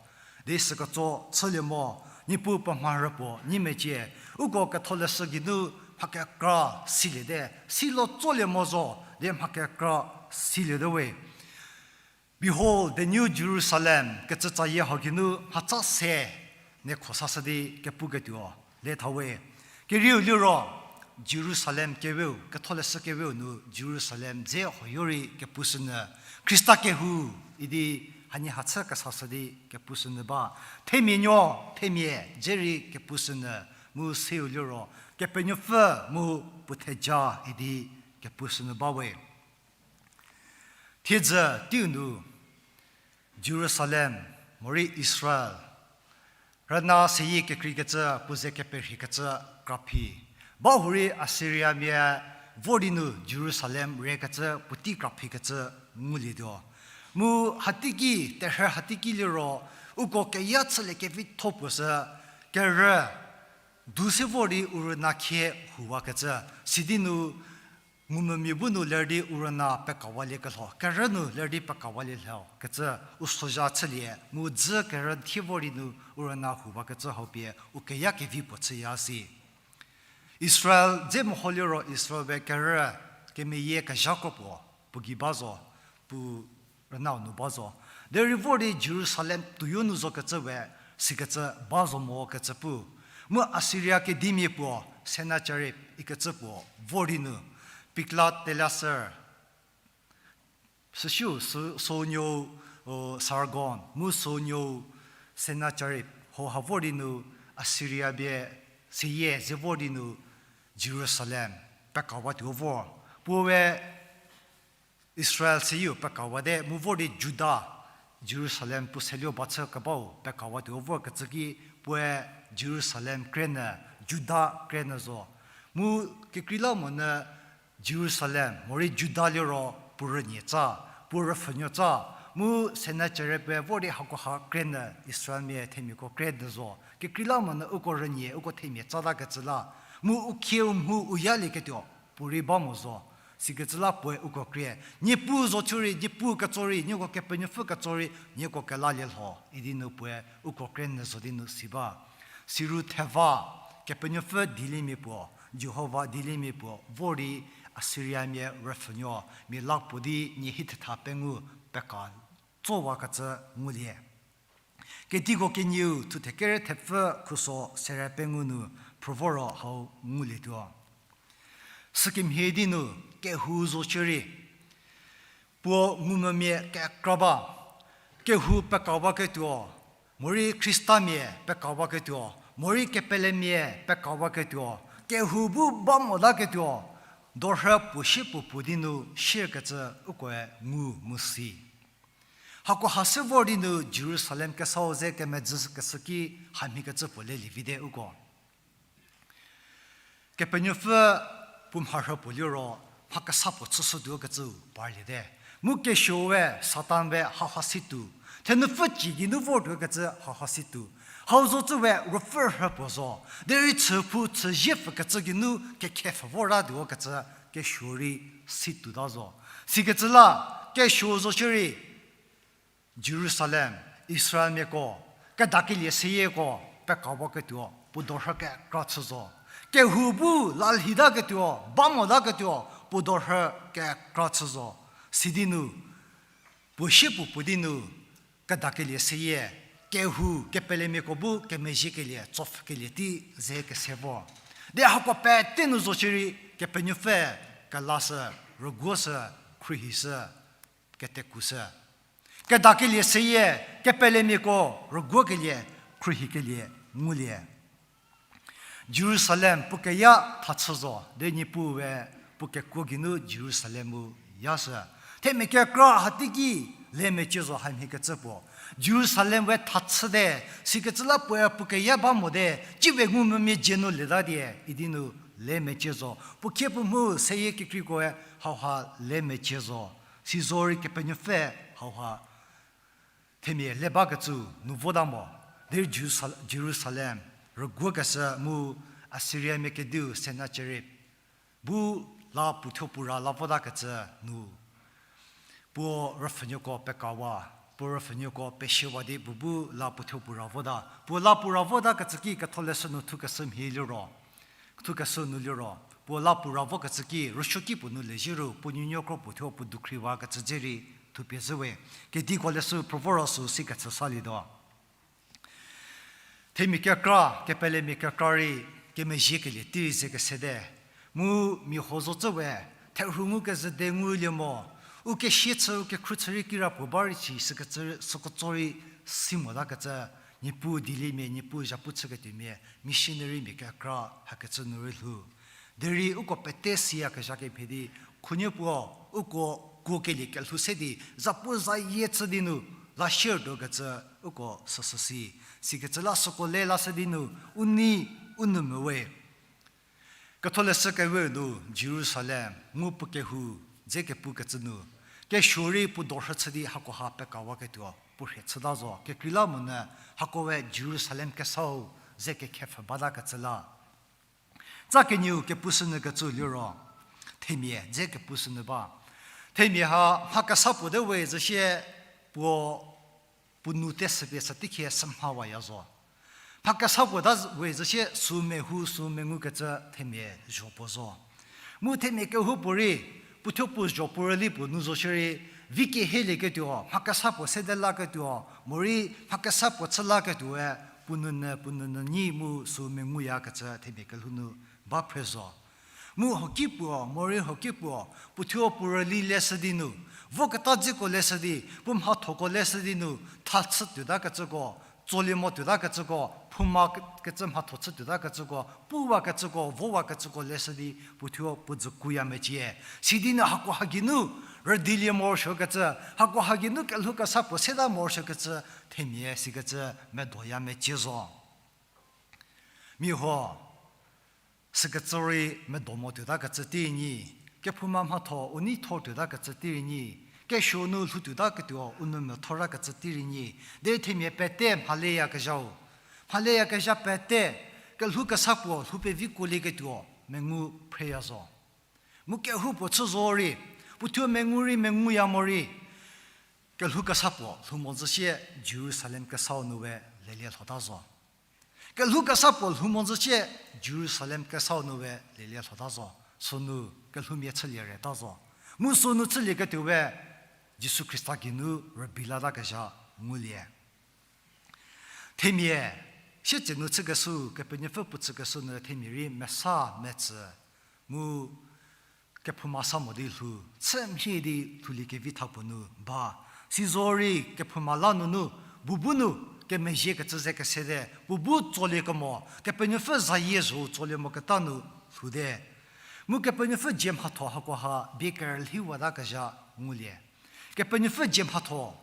Di süketso chülie mo, Niepuu puo mharü puo nyi mecie, uko ketholeshü geinu mha kekra siliete, silo tsolie mo zo, di mha kekra siliete we. Behold, the new Jerusalem, kecü tsayie hau geinu mhatsa se niekho sashü di kepuketuo le tha we. Kerieu liro, Jerusalem keweu, ketholeshü keweu nu Jerusalem dze hoyo rei kepushünyü, Khrista kehou idi hanie hachü kesashü di kepushünyü ba. Themia nuo, themia dze rei kepushünyü, mu seu liro, Kepenuopfü mu puo theja idi kepushünyü ba we. Thiedzü teiu nu Jerusalem, morei Israel, rüna seyie kekreikecü, puo ze keperhiekecü kraphi. Bahurei Assyriamia vor di nu Jerusalem rekecü puotei kraphi kecü ngulietuo. Mu hateiki, terhü hateiki liro, uko keya chülie kevitho puo sü, kerü du se vor di u rüna khie huwakecü, sidi nu ngumvümia bu nu ler di u rüna pekawalie kelho, kerü nu ler di pekawalie lho kecü u sozha chülie, mu dzü kerü thie vor di nu u rüna huwakecü hau pie u keya kevi puo chüya si. Israel dze meho liro Israel be kerü kemeyie kezhako puo, puo gei ba zo, puo rünau nu ba zo. Derei vor di Jerusalem tuoyo nu zokecü we, sikecü ba zo mo kecü pu. Mu Assyria kedimia puo, Sennacherib ikecü puo, vor di nu, Tiglath-Pileser, süsiu, sü-, süu nuou, o, Sargon, mu süu nuou Sennacherib, hau ha vor di nu, Assyria pie, seyie ze vor di nu, Jerusalem, pekawatuo vor. Puoe, Israel seyieu pekawate, mu vor di Juda, Jerusalem puo seluo ba chü kebau pekawatuo vorkecü ki puoe Jerusalem krenyü, Juda krenyü zo. Mu kekreilamonyü Jerusalem, morei Juda liro puo rünyie tsa, puo rüpfhünuo tsa, mu Sennacherib-e vor di hakoha krenyü Israelmia themiako krenyü zo. Kekreilamonyü uko rünyie, uko themia tsatakecü la, mu u khieu mhu u yalieketuo, puorei ba mo zo. Sikecü la puoe uko krie. Niepuu zo chü rei, Niepuu ketso rei, nieko Kepenuopfü ketso rei, nieko kelalie lho, idi nu puoe uko krenyü zo di nu si ba. Siru theva, Kepenuopfü dieliemia puo, Jihova dieliemia puo, vor di Assyriamia rüpfhünuo, mia la puo di nie hie thetha pengou peka tsowakecü ngulie. Kediko kenieu thuthe kere thepfü khuso sere pengou nu phrü voro hau ngulietuo. Sükemhie di nu kehou zo chü rei, puo ngumvümia kekra ba, kehou pekawaketuo, morei Khristamia pekawaketuo, morei kepelemia pekawaketuo, kehou bu ba motaketuo, dorhü puo sie puo puo di nu shierkecü ukoe ngu mu si. Hakoha se vor di nu Jerusalem kesau ze kemedzü keshü ki hamhiekecü puo lelie vite uko. Kepenuopfü puo mharhü puo liro, mha kesa puo chüshütuo kecüu parliete. Mu kesuo we Satan we haha situo. Thenupfü cü geinu vortuo kecü haha situo. Hau zo cü we ruopfü rhü puo zo. Derei chüphou chüzie pfükecü geinu kekhepfhü vortatuo kecü kesuo rei situota zo. Sikecü la, kesuo zo shierei, Jerusalem, Israelmiako, kedakelie seyieko, pekawaketuo, puo dorhü kekra chü zo. Kehou bu lalhitaketuo, bamotaketuo, puo dorhü kekra chü zo. Sidi nu, puo sie puo puo di nu, kedakelie seyie, kehou, kepelemiako bu, kemezhiekelie, tsopfhükelie tei ze kese vo. De hako pete nu zo shierei, Kepenuopfü, kelashü, rüguoshü, khruohishü, ketekushü. Kedakelie seyie, kepelemiako, rüguokelie, khruohikelie, ngulie. Jerusalem puo keya thachü zo, de Niepuu we puo kekuo geinu Jerusalem-u yashü. Themia kekra hateiki le mecie zo hamhiekecü puo. Jerusalem we thachüte, sikecü la puoe puo keya ba mote, ciwe ngumvümia dzie nu leta die, idi nu le mecie zo. Puo khie puo mhu seyie kekreikoe hauha le mecie zo. Sizorei Kepenuopfü hauha themia le bakecü nu vota mo, derei Jerusal-, Jerusalem rüguokeshü mu Assiriamia kediu Sennacherib bu la puo thuo puo ra la votakecü nu, puo rüpfhünuoko pekawa, puo rüpfhünuoko pesiewa di puo bu la puo thuo puo ra vota. Puo la puo ra votakecü ki ketholeshü nu thukeshü mhie liro, thukeshü nu liro, puo la puo ra vokecü ki rüsuoki puo nu lezie ru puo nuonuo kro puo thuo puo dukhriwakecü dze rei thupie zhüwe. Kediko leshü provoro sü sikecü salietuo. Themia kekra, kepelemia kekra rei kemezhiekelie tei rei ze kesete. Mu mia huo zo cü we, therhu ngu kezhü de ngulie mo, u kesie chü, u kekhru chü rei kirapuo ba rei si, sükecü, süketso rei si motakecü, Niepuu dieliemia, Niepuu zhapu chüketuomia, missionarymia kekra hakecü nu rei lhou. Derei uko pete siyakezha kemhie di, khunhie puo, uko kuokelie kelhou se di, zapu zayie chü di nu, la share tuokecü, uko süsü si. Sikecü la süko le lashü di nu, u nei, u nou me we. Ketholeshü kewe nu Jerusalem, ngu puo kehou, dze kepukecü nu, kesuo rei puo dorhü chü di hakoha pekawaketuo, puo rhie chüta zo. Kekreilamonyü, hako we Jerusalem kesau, ze kekhepfhü batakecü la. Tsa kenieu kepushünyükecü liro, themia, dze kepushünyü ba. Themia ha, mha kesa puo te we zhü sie, puo puo nou te süpie sa teikhie sümhawaya zo. Mha kesa puo ta we zhü sie sü mehou sü mengukecü themia zho puo zo. Mu themia kehoupuorei, puo thuo puo zho puo rüli puo nu zo shierei, vi kehielieketuo, mha kesa puo sede laketuo, morei mha kesa puo chü laketuoe, puo nounyü, puo nounyü nyi mu sü menguyakecü themia kelhou nu ba phre zo. Mu hoki puo, morei hoki puo, puo thuo puo rüli leshü di nu, voketa dzeko leshü di, puo mhathoko leshü di nu, tha chü tuotakecüko, tsolie mo tuotakecüko, phouma ke-, kecü mhatho chü tuotakecüko, puwakecüko, vowakecüko leshü di, puo thuo puo dzü kuya mecie. Sidi nu hakoha geinu, rüdilie morosuokecü, hakoha geinu kelhou kesa puo seta morosuokecü, themia sikecü medoya mecie zo. Mia huo, sükecü rei medo mo tuotakecü tei nyi, kephouma mhatho u nei thor tuotakecü tei nyi, kesuo nu lhou tuotaketuo u nou methorakecü tei nyi, derei themia pete mhaleyakezhau, mhaleyakezha pete, kelhou kesa puo lhou pevikuolieketuo mengu phreya zo. Mu kehoupuo chü zorei, puo thuo mengu rei menguya morei, kelhou kesa puo lhou mozhü sie Jerusalem kesau nu we lelie lhota zo. Kelhou kesa puo lhou mozhü sie Jerusalem kesau nu we lelie lhota zo. Sünu kelhoumia chülie reta zo. Mu sünu chülieketuo we Jisu Khrista geinu rübi latakezha ngulie. Themia, sietsenu chükeshü, Kepenuopfü puo chükeshü nu themia rei mesa metsü, mu kephouma sa mo di lhou, chü mhie di lhoulie kevi tha puo nu ba. Sizorei kephouma la nunu, bubu nu, kemezhiekecü ze kesete, bubu tsolie kemo, Kepenuopfü zayie zho tsolie moketa nu lhoude. Mu Kepenuopfü dzie mhatho hakoha bie kerülhiwatakezha ngulie. Kepenuopfü dzie mhatho,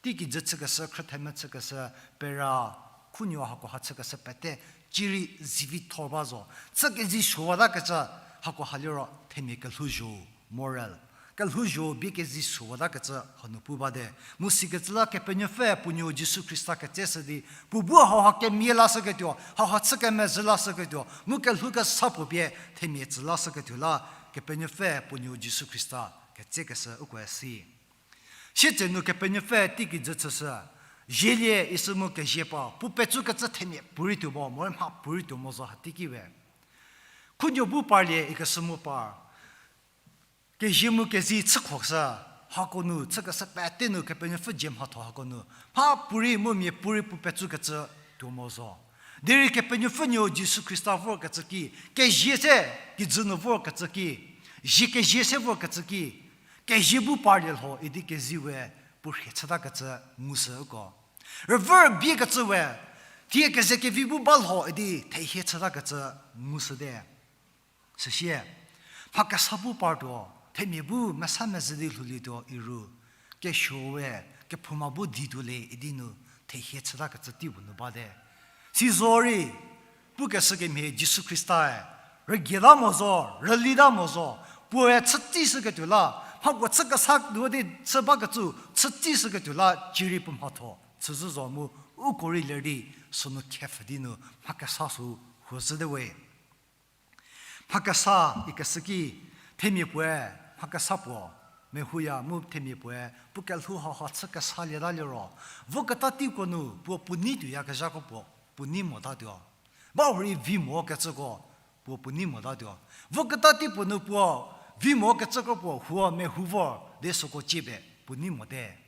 Teikijü chükeshü, khrüthemia chükeshü, pera, khunuo hakoha chükeshü pete, cirei zivithor ba zo. Chü kezi suowatakecü, hakoha liro themia kelhouzho, moral. Kelhouzho bie kezi suowatakecü hanu pu bate. Mu sikecü la Kepenuopfü puo nuo Jisu Khrista ketseshü di, puo bu hauha kemie lashüketuo, hauha chü kemezhü lashüketuo, mu kelhou kesa puo pie themia tsü lashüketuo la, Kepenuopfü puo nuo Jisu Khrista ketsekeshü ukoe si. Sietsenu Kepenuopfü teikijü chüshü, zielie isü mu kezie par, puo petsukecü themia puorei tuo mo, morei mha puorei tuo mo zo hatei ki we. Khunuo bu parlie ikeshü mu par. Kezie mu kezi chükhoshü, hako nu, chükeshü pete nu, Kepenuopfü dzie mhatho hako nu, mha puorei mu mia puorei puo petsukecü tuo mo zo. Derei Kepenuopfü nuo Jisu Khrista vorkecü ki, kezie se kijü nu vorkecü ki, zie kezie se vorkecü ki, kezie bu parlie lho idi kezie we puo rhie chütakecü ngushü uko. Rüvü rübiekecü we, thie kezekevi bu ba lho idi thehie chütakecü ngushüte. Süsie, mha kesa bu partuo, themia bu mesa mezhü di lhoulietuo iru, kesuo we, kephouma bu di tuo le idi nu thehie chütakecü teipuo nu bate. Sizorei, pukeshü kemhie Jisu Khrista-e, rügieta mo zo, rülita mo zo, puoe chütsishüketuo la, mhapuo chü kesa tuo di chü bakecü, chütsishüketuo la, cirei puo mhatho chüzhü zo mu, uko rei ler di, sünu khepfhü di nu, mha kesa sü huozhüte we. Mha kesa ikeshü ki, themia puoe, mha kesa puo, mehouya mu themia puoe, puo kelhou hauha chü kesalieta liro, voketa teiko nu, puo puo nei tuoyakezhako puo, puo nei motatuo. Bahurei vi mokecüko, puo puo nei motatuo. Voketa teipuo nu puo, vi mokecüko puo, huo mehou vor, di süko cie pie, puo nei mote.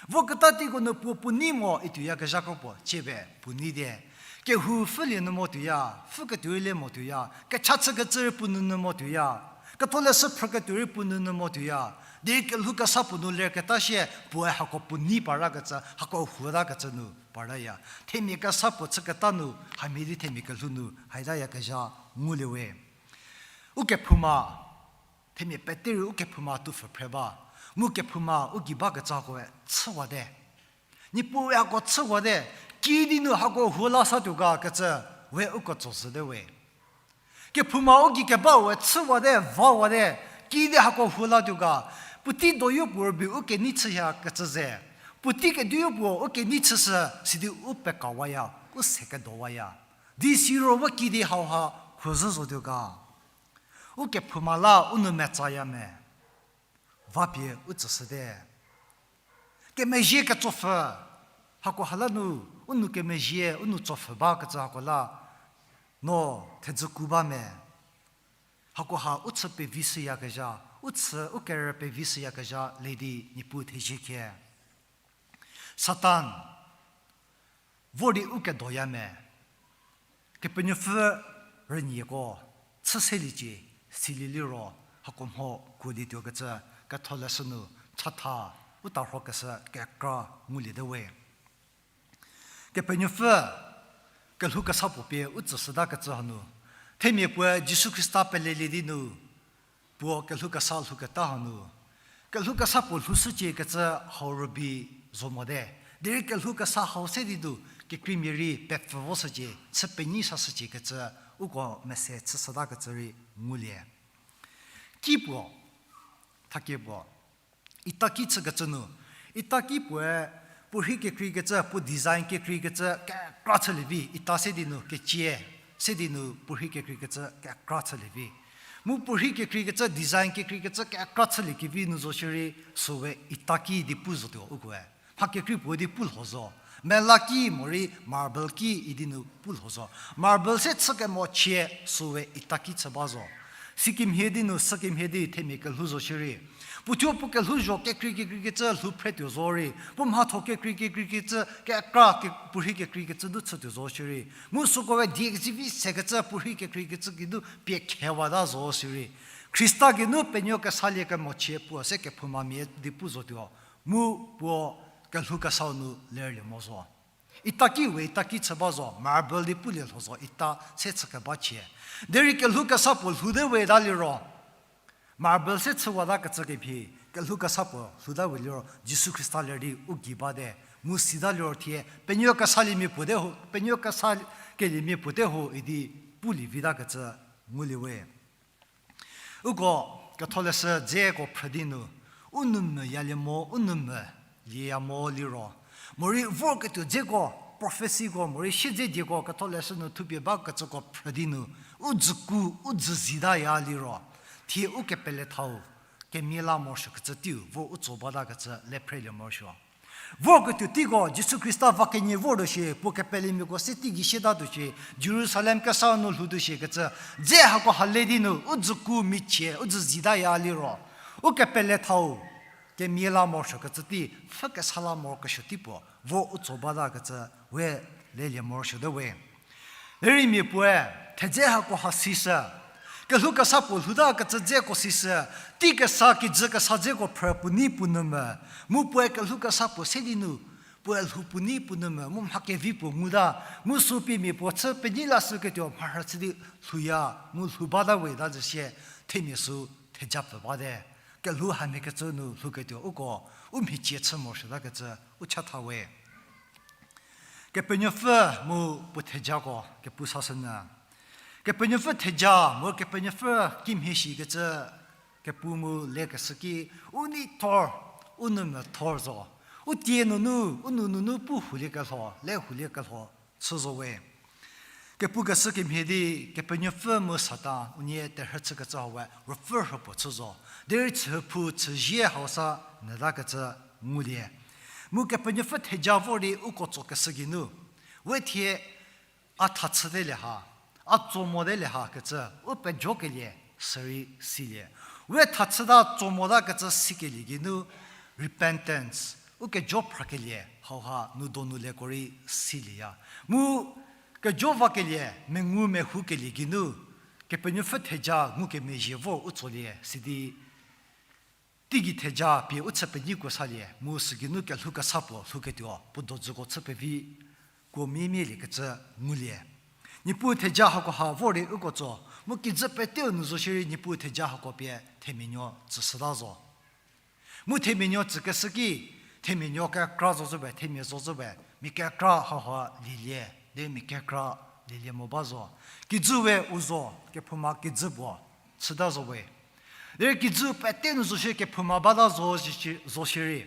Voketa teiko nu puo puo nei mo ituoyakezhako puo, cie pie, puo nei te. Kehou pfhülie nu mo tuoya, pfhüketuo rei le mo tuoya, kecha chükecü rei puo nunu mo tuoya, ketholeshü phrüketuo rei puo nunu mo tuoya, derei kelhou kesa puo nu lerketa sie, puoe hako puo nei parakecü, hako huotakecü nu paraya. Themia kesa puo chüketa nu, hamhie di themia kelhou nu, haitayakezha ngulie we. Ukephouma, themia pete rei ukephouma tupfü phre ba, mu kephouma u gei bakecükoe chüwate. Niepuue hako chüwate, kidi nu hako huo la sa tuo ga kecü, we uko tso zhüte we. Kephouma u gei keba we chüwate, vawate, kidi hako huo la tuo ga, puotei doyo puo rübei u kenei chüya kecü ze, puotei kedoyo puo u kenei chüshü, sidi u pekawaya, u se kedowaya. Di siro vo kidi hauha huo zhü zotuo ga. Ukephouma la u nou metsaya me. Vapie u tsüshüte. Kemezhie ketsopfü. Hakoha la nu, u nou kemezhie, u nou tsopfü bakecü hako la. No, thedzüku ba me. Hakoha u chü pevishüyakezha, u chü u kerü pevishüyakezha le di Niepuu thezie khie. Satan, vor di u kedoya me. Kepenuopfü rünyieko, chü seliecie, silie liro, hako mho kuolietuo kecü, ketholeshü nu, chatha, u tarhokeshü kekra nguliete we. Kepenuopfü, kelhou kesa puo pie u tsüshütakecü hanu. Themia puoe Jisu Khrista pelelie di nu, puo kelhou kesa lhouketa hanu. Kelhou kesa puo lhoushücie kecü hau rübei zo mote. Derei kelhou kesa hau se di nu, kekreimia rei pepfü voshücie, chü penyi sashücie kecü, uko mese chüshütakecü rei ngulie. Ki puo, thakie puo. Ita ki chükecü nu, ita ki puoe, puorhi kekreikecü, puo design kekreikecü, kekra chülie vi, ita se di nu, kecie, se di nu, puorhi kekreikecü, kekra chülie vi. Mu puorhi kekreikecü, design kekreikecü, kekra chülie kevi nu zo shierei, süwe ita ki di pu zotuo ukoe. Mha kekrei puo di pu lho zo. Mela ki morei marble ki idi nu pu lho zo. Marble se chü kemo chie süwe ita ki chü ba zo. Sikemhie di nu, sükemhie di themia kelhou zo shierei. Puothuo puo kelhouzho kekrei kekreikecü lhou phretuo zorei. Puo mhatho kekrei kekreikecü kekra ke-, puorhi kekreikecü du chütuo zo shierei. Mu sükoe die kezivi sekecü puorhi kekreikecü ki du pie khewata zo shierei. Khrista geinu penuo kesalie kemo chie puo se kephoumamia di pu zotuo. Mu puo kelhou kesau nu lerlie mo zo. Ita ki we ita ki chü ba zo, marble di pulie lho zo, ita se chü keba chie. Derei kelhou kesa puo lhou te we ta liro. Marble se chüwatakecü kemhie, kelhou kesa puo lhouta we liro Jisu Khrista ler di u gei bate, mu sita liro thie penuo kesaliemia puo te ho, penuo kesakeliemia puo te ho idi pulie vitakecü ngulie we. Uko Ketholeshü dzeko phrü di nu, u nou mvü yalie mo, u nou mvü lieya mo liro, morei vorketuo dzeko, prophecyko, morei siedze dieko Ketholeshü nu thupie bakecüko phrü di nu, u dzüku, u dzü zitaya liro, thie ukepelethau kemia la morosuokecü teiu vor u tso batakecü le phrelie morosuo. Vorketuo teiko Jisu Khrista va kenie vortuo shie, puo kepelemiako se teigei sietatuo shie, Jerusalem kesa nu lhoutuo shiekecü, dze hako ha le di nu u dzüku michie, u dzü zitaya liro, ukepelethau kemia la morosuokecü tei, pfhü kesa la morokesuo tei puo vor u tso batakecü we lelie morosuote we. Derei mia puoe thedze hako ha sishü, kelhou kesa puo lhoutakecü dzeko sishü, tei kesa kijü kesa dzeko phrü puo nei puo nou mvü, mu puoe kelhou kesa puo se di nu, puoe lhou puo nei puo nou mvü, mu mha kevi puo nguta, mu sü pie mia puo chü penyi lashüketuo mharhü chü di lhouya, mu lhou bata we ta zhü sie, themia sü theja pfü bate. Kelhou hamhiekecü nu lhouketuo uko, u mhicie chü morosuotakecü u chatha we. Kepenuopfü mu puo thejako kepu sashünyü. Kepenuopfü theja mu Kepenuopfü kimhie shikecü kepu mu lekeshü ki, u nei thor, u nou mvü thor zo. U tie nunu, u nou nunu pu hulie kelho, le hulie kelho chü zo we. Kepukeshü kemhie di, Kepenuopfü mu Satan unie terhü chükecü hau we ruopfü rhüpuo chü zo. Derei chüphou chüzie hau sa nyütakecü ngulie. Mu Kepenuopfü theja vor di uko tsokeshü geinu, we thie a tha chüte le ha, a tso mote le ha kecü u pejokelie sürei silie. We tha chüta tso motakecü sikelie geinu repentance, u kejo phrakelie hauha nu donu leko rei silieya. Mu kejo vakelie, mengu mehoukelie geinu, Kepenuopfü theja ngukemezhie vor u tsolie, sidi teigei theja pie u chü penyiko salie, mu sügeinu kelhou kesa puo lhouketuo, puo dojüko chü pevi, kuo miemieliekecü ngulie. Niepuu theja hakoha vor di uko tso, mu kijü peteu nu zo shierei Niepuu theja hako pie themia nuo tsüshüta zo. Mu themia nuo tsükeshü ki, themia nuo kekra zocü we, themia zocü we, mia kekra hauha lielie, de mia kekra lielie mo ba zo. Kijü we u zo, kephouma kijü puo chüta zo we. Derei kijü pete nu zo shie kephouma bata zo shi-, zo shierei,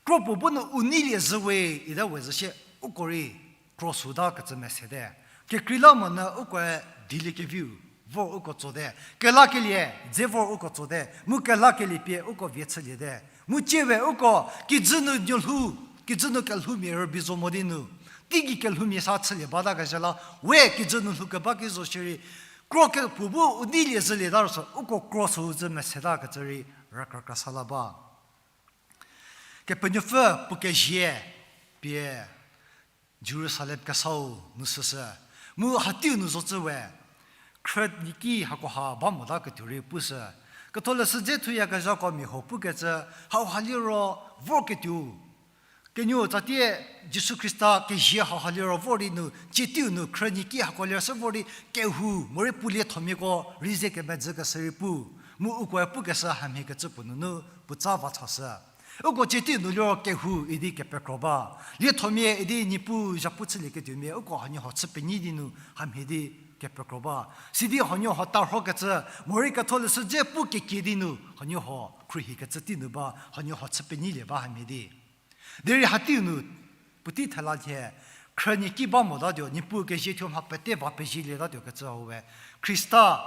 kro puo bu nu u neilie zhü we, ita we zhü shie uko rei kro süta kecü mesete. Kekreilamonyü ukoe dieliekeviu vor uko tsote. Kelakelie dze vor uko tsote. Mu kelakelie pie uko vie chüliete. Mu tsie we uko kijü nu nuolhou, kijü nu kelhoumia rübei zo mo di nu, teigei kelhoumia sa chülie bata kezhü la, we kijü nu lhoukeba ki zo shierei, kro ke puo bu u neilie zhülieta ro sü, uko kro süu zhü meseta kecü rei rükrakra sa la ba. Kepenuopfü puo kezie pie Jerusalem kesau nu süshü. Mu hateiu nu zocü we, khrü niki hakoha ba mota ketuo rei pushü. Ketholeshü dze thuyakezhako mia huo pukecü, hauha liro vorketuo, kenu tsatie Jisu Khrista kezie hauha liro vor di nu, tsie teiu nu khrü niki hako lershü vor di kehou morei puo liethomiako rei ze kemedzükeshü rei pu. Mu ukoe pukeshü hamhiekecü puo nunu puotsa va chashü. Uko tsie teiu nu liro kehou idi kepekro ba. Liethomia idi Niepuu zhapu chülieketuomia uko hanuoho chü penyi di nu hamhie di kepekro ba. Sidi hanuoho tarhokecü, morei Ketholeshü dze pu kekie di nu hanuoho khruohikecü tei nu ba, hanuoho chü penyilie ba hamhie di. Derei hateiu nu puotei thela thie, khrü niki ba motatuo, Niepuu kezie thuo mha pete va pezielietatuo kecü hau we, Khrista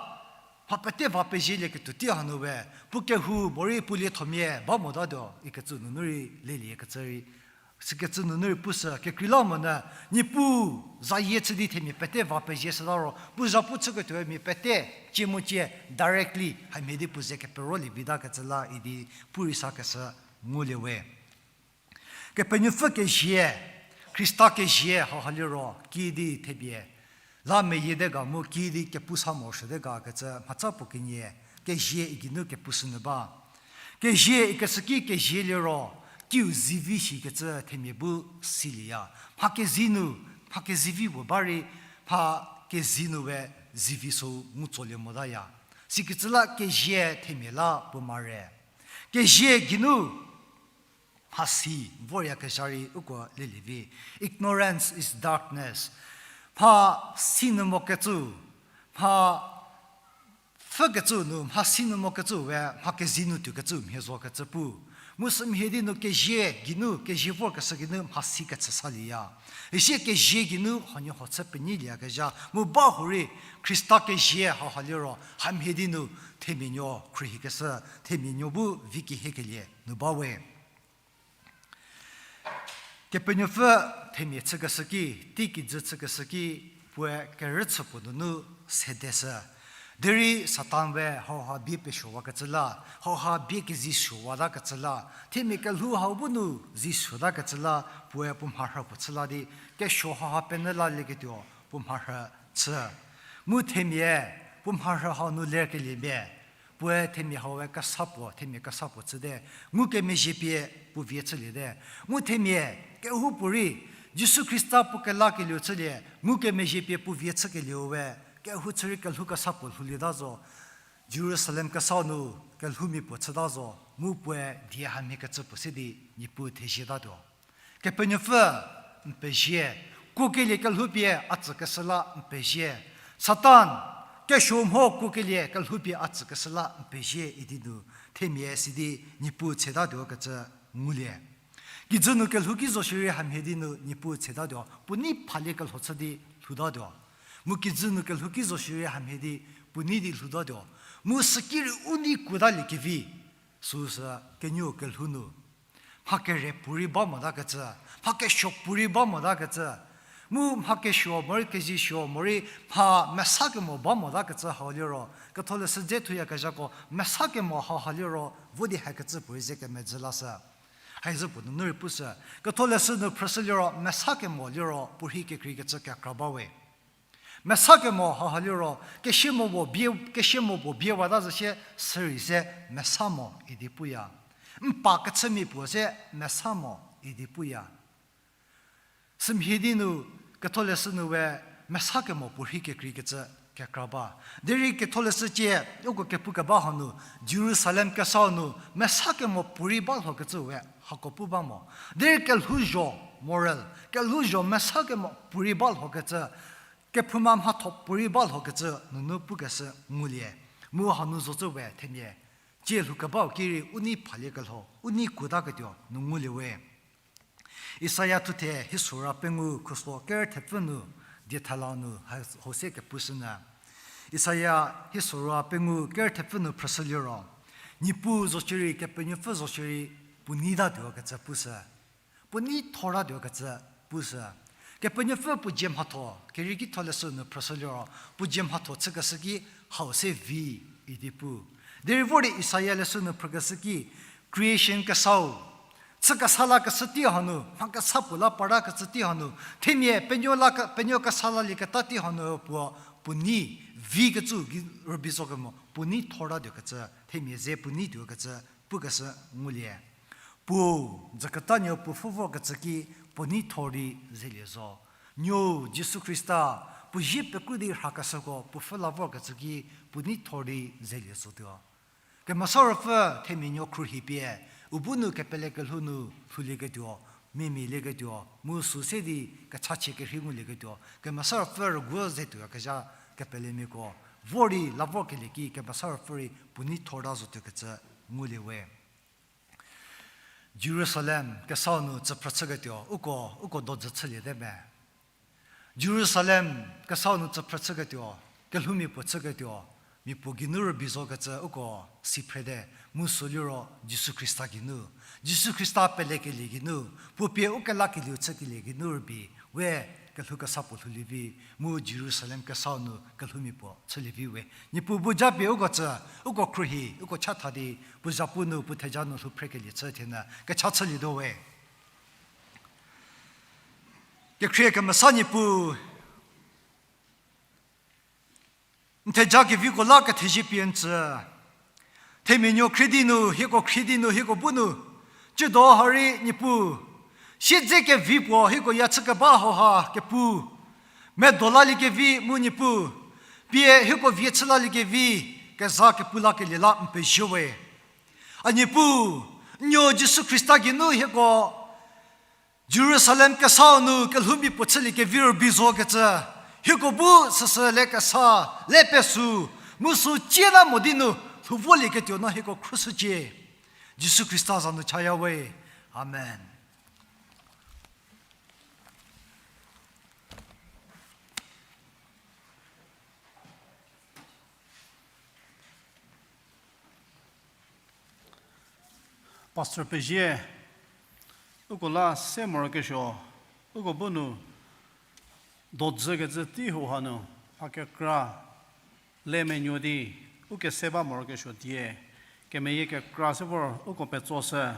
mha pete va pezielieketuo tei hanu we, puo kehou morei puo liethomia ba motatuo ikecü nunu rei leliekecü rei, sikecü nunu rei pushü. Kekreilamonyü, Niepuu zayie chü di themia pete va pezie shüta ro, puo zhapu chüketuoe mia pete, cie mu cie directly hamhie di puo ze keperolie vitakecü la idi pu rei sakeshü ngulie we. Kepenuopfü kezie, Khrista kezie hauha liro kiüdi themia la meyiete ga mu kiüdi kepu sa morosuote ga kecü mhatsa puo kenie, kezie igeinu kepushünyü ba. Kezie ikeshü ki kezie liro, teiu zivi shikecü themia bu silieya. Mha kezie nu, mha kezivi puo ba rei, mha kezie nu we zivi sü ngu tsolie motaya. Sikecü la kezie themia la puo mare. Kezie geinu mhasi voryakezha rei uko lelie vi. Ignorance is darkness. Mhasi nu mokecü, mha pfhükecü nu, mhasi nu mokecü we, mha kezi nu tuokecü mhie zokecü pu. Mu sümhie di nu kezie geinu, kezie vorkeshü geinu mhasi kechü salieya. Isie kezie geinu huoniehuo chü penyilieyakezha mu ba hurei Khrista kezie hauha liro hamhie di nu themia nuo khruohikeshü, themia nuo bu vi kehiekelie nu ba we. Kepenuopfü themia chükeshü ki, teikijü chükeshü ki, puoe kerüchü puo nunu sedeshü. Derei Satan we hauha bie pesuowakecü la, hauha bie kezie suowatakecü la, themia kelhou hau bu nu zie suotakecü la, puoe puo mharhü puo chü la di, kesuo hauha penyü lalieketuo puo mharhü chü. Mu themia puo mharhü hau nu lerkeliemia, puoe themia hau we kesa puo, themia kesa puo chüte, ngukemezhie pie puo vie chüliete. Mu themia kehoupuorei Jisu Khrista puo kelakelieu chülie, ngukemezhie pie puo vie chükelieu we, kehou chü rei kelhou kesa puo lhoulieta zo, Jerusalem kesau nu kelhoumia puo chüta zo, mu puoe die hamhie kecü puo se di Niepuu thezietatuo. Kepenuopfü n pezie, kuokelie kelhoupie a tsükeshü la n pezie. Satan, kesuo mho kuokelie kelhoupie a tsükeshü la n pezie idi nu, themia sidi Niepuu tsetatuo kecü ngulie. Kijü nu kelhou ki zo shierei hamhie di nu Niepuu tsetatuo, puo nei phaliekelho chü di lhoutatuo. Mu kijü nu kelhou ki zo shierei hamhie di puo nei di lhoutatuo. Mu süki rei u nei kuotaliekevi, süsü kenuo kelhou nu mha kere puorei ba motakecü, mha kesuo puorei ba motakecü, mu mha kesuo morei kezisuo morei mha mesa kemo ba motakecü hau liro, ketholeshü dze thuyakezhako mesa kemo hauha liro vo di hakecü puorei ze kemezhü lashü. Haizü puo nunu rei pushü, ketholeshü nu phrüshü liro mesa kemo liro puorhi kekreikecü kekra ba we. Mesa kemo hauha liro kesie mo puo bie, kesie mo puo biewata zo sie sürei se mesa mo idi puya. N pa kechümia puo se mesa mo idi puya. Sümhie di nu ketholeshü nu we mesa kemo puorhi kekreikecü kekra ba. Derei ketholeshü cie uko kepu keba hanu, Jerusalem kesau nu mesa kemo puorei ba lhokecü we hako pu ba mo. Derei kelhouzho moral, kelhouzho mesa kemo puorei ba lhokecü, kephouma mhatho puorei ba lhokecü nunu pukeshü ngulie. Mu hanu zocü we themia, cie lhoukebau ki rei u nei phaliekelho, u nei kuotaketuo nu ngulie we. Isaia thuthe hisora pengou khuso ker thepfü nu, diethala nu ha-, hose kepushünyü. Isaia hisora pengou ker thepfü nu phrüshü liro, Niepuu zoshierei, Kepenuopfü zoshierei, puo neitatuo kecü pushü. Puo neithoratuo kecü pushü. Kepenuopfü puo dzie mhatho, kerei kitholeshü nu phrüshü liro, puo dzie mhatho chükeshü ki hau se vi idi pu. Derei vor di Isaia leshü nu phrükeshü ki, creation kesau, chü kesa lakeshü tei hanu, mha kesa puo la parakecü tei hanu, themia penuo la ke-, penuo kesa lalieketa tei hanu puo, puo nei vikecü ki rübei zo kemo, puo neithoratuo kecü, themia ze puo neituo kecü pukeshü ngulie. Puo, dzüketa nuo puo pfhü vorkecü ki puo neithor di zelie zo. Nuo, Jisu Khrista, puo zie pekru di rhakeshüko puo pfhü la vorkecü ki puo neithor di zelie zotuo. Kemesa Ruopfü themia nuo khruohi pie, u bu nu kepele kelhou nu lhoulieketuo, mimialieketuo, mu sü se di kechachie kerhei ngulieketuo, Kemesa Ruopfü rüguo zetuoyakezha kepelemiako, vor di la vorkelie ki Kemesa Ruopfü rei puo neithorta zotuo kecü ngulie we. Jerusalem kesau nu tsüphrü chüketuo, uko, uko dojü chüliete me. Jerusalem kesau nu tsüphrü chüketuo, kelhoumia puo chüketuo, mia puo geinu rübei zokecü uko si phrete, mu sü liro Jisu Khrista geinu. Jisu Khrista pelekelie geinu, puo pie u kelakelieu chükelie geinu rübei, we kelhou kesa puo lhoulie vi, mu Jerusalem kesau nu kelhoumia puo chülie vi we. Niepuu bu japie uko tsü, uko khruohi, uko chatha di, puo zapu nu, puo theja nu lhou phrekelie chü thienyü, kecha chülietuo we. Kekhrie kemesa Niepuu, n theja keviko la kethezie pie n tsü. Themia nuo khrie di nu, hieko khrie di nu, hieko bu nu, tsiedo ha rei Niepuu, siedze kevi puo hieko ya chükeba hauha kepu, medo laliekevi mu Niepuu, pie hieko vie chü laliekevi, keza kepu lakelie la n pezie we. A Niepuu, nuo Jisu Khrista geinu hieko Jerusalem kesau nu kelhoumia puo chülie kevi rübei zokecü, hieko bu süsü le kesa, le pesü, mu sü cie na mo di nu lhou volieketuo no hieko khrüshücie. Jisu Khrista za nu chaya we. Amen. Pastor pezie, uko la se morokesuo, uko bu nu dojükecü tei hou hanu, mha kekra le menuo di, u kese ba morokesuo die, kemeyie kekra se vor uko petsoshü,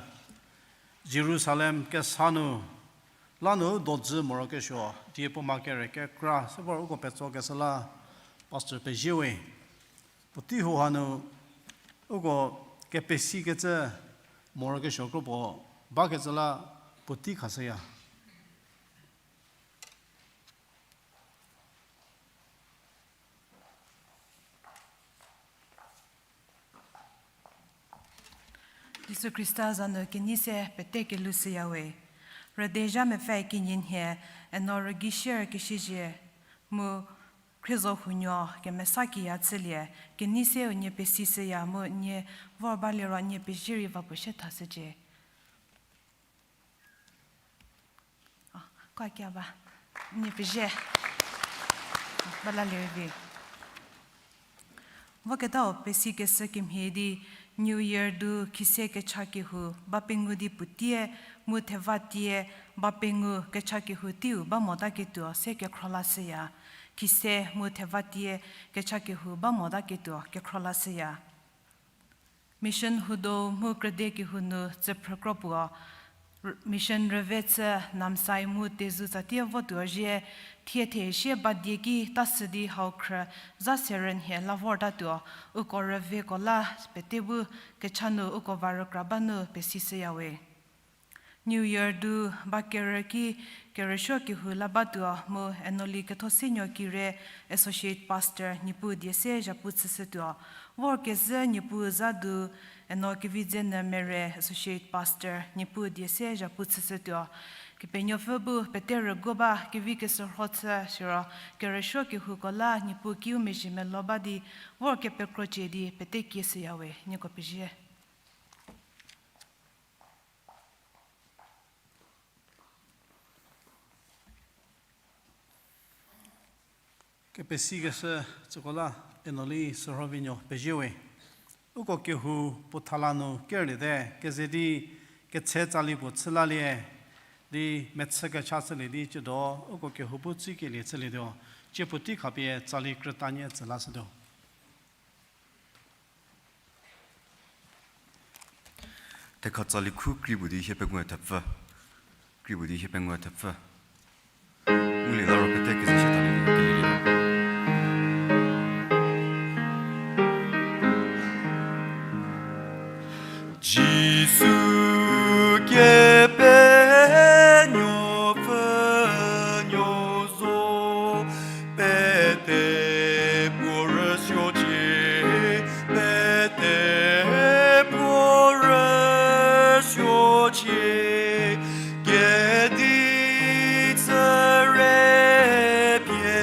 Jerusalem kesa nu, lanu dojü morokesuo, die puo mha kere kekra se vor uko petsokeshü la, Pastor pezie we. Puotei hou hanu, uko kepesikecü morokesuo kropuo bakecü la puotei khashüya. Jisu Khrista za nu kenei se pete kelhou shüya we. Rüdezha mepfü kenie nhie, eno rügei sier keshüzhie, mu khrizo hunuo kemesa kiya chülie, kenei seu nie pesishüya mu nie vor ba liro nie pezie rei va puo sie thashücie. A, kuakia ba. Nie pezie. Ba la lerei vi. Voketau pesikeshü kemhie di New Year du khise kecha kehou ba pengou di puotie mu theva tie ba pengou kecha kehou teiu ba mota ketuo se kekhro lashüya. Khise mu theva tie kecha kehou ba mota ketuo kekhro lashüya. Mission hudo mu krüde kehou nu tsüphrü kro puo, r-, mission rüve chü Namsai mu Tezu tsatie votuo zhie, thie thie sie ba die ki tasü di hau khrü za se rünhie la vortatuo, uko rüveko la pete bu kecha nu uko va rükra ba nu pesishüya we. New Year du ba kerü ki kerüsuo kehou la batuo mu Enoli Kethosenuo Kire Associate Pastor Niepuu die se zhapu chüshütuo. Vorkezhü Niepuu za du Eno Kevidzenyü Mere Associate Pastor Niepuu die se zhapu chüshütuo. Kepenuopfü bu pete rüguo ba kevi keshürho chü siro kerüsuo kehouko la Niepuu kiu mezhie melo ba di vor kepekrocie di pete kieshüya we. Nieko pezie. Kepesikeshü tsüko la Enoli Sürhovinuo pezie we. Uko kehou puo thala nu kerlie te, keze di ketse tsali puo chü lalie, di mechü kecha chülie di tsiedo, uko kehou bu tsükelie chülietuo, tsie puotei khapie tsali krütanie tsü lashütuo. Thekha tsali khu kri puo di hie pengou thepfü. Kri puo di hie pengou thepfü. Ngulie la ro pete keze shie thalie di kelie di. Jisu Kepenuopfü nuo zo, pete puo rüsuocie, pete puo rüsuocie, kedi tsüre pie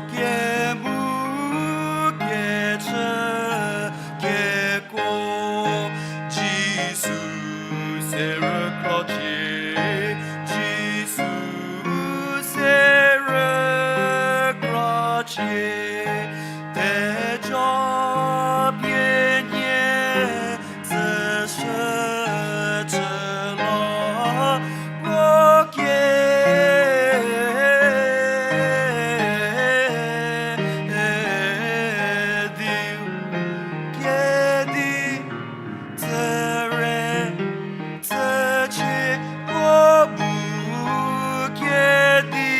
Kemu kechü keko, Jisu se rükrocie, Jisu se rükrocie, theja pie nie tsüshü tsüla, puo kediu, kedi tsüre tsücie, puo bu kedi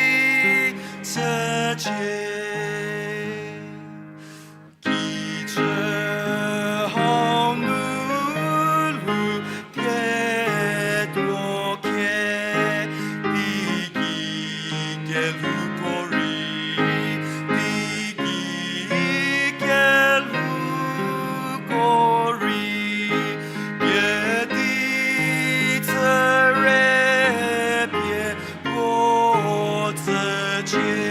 tsücie. Kijü hau nu lhou pie tuo ke, teigei kelhouko rei, teigei kelhouko rei, kedi tsüre pie puo tsücie,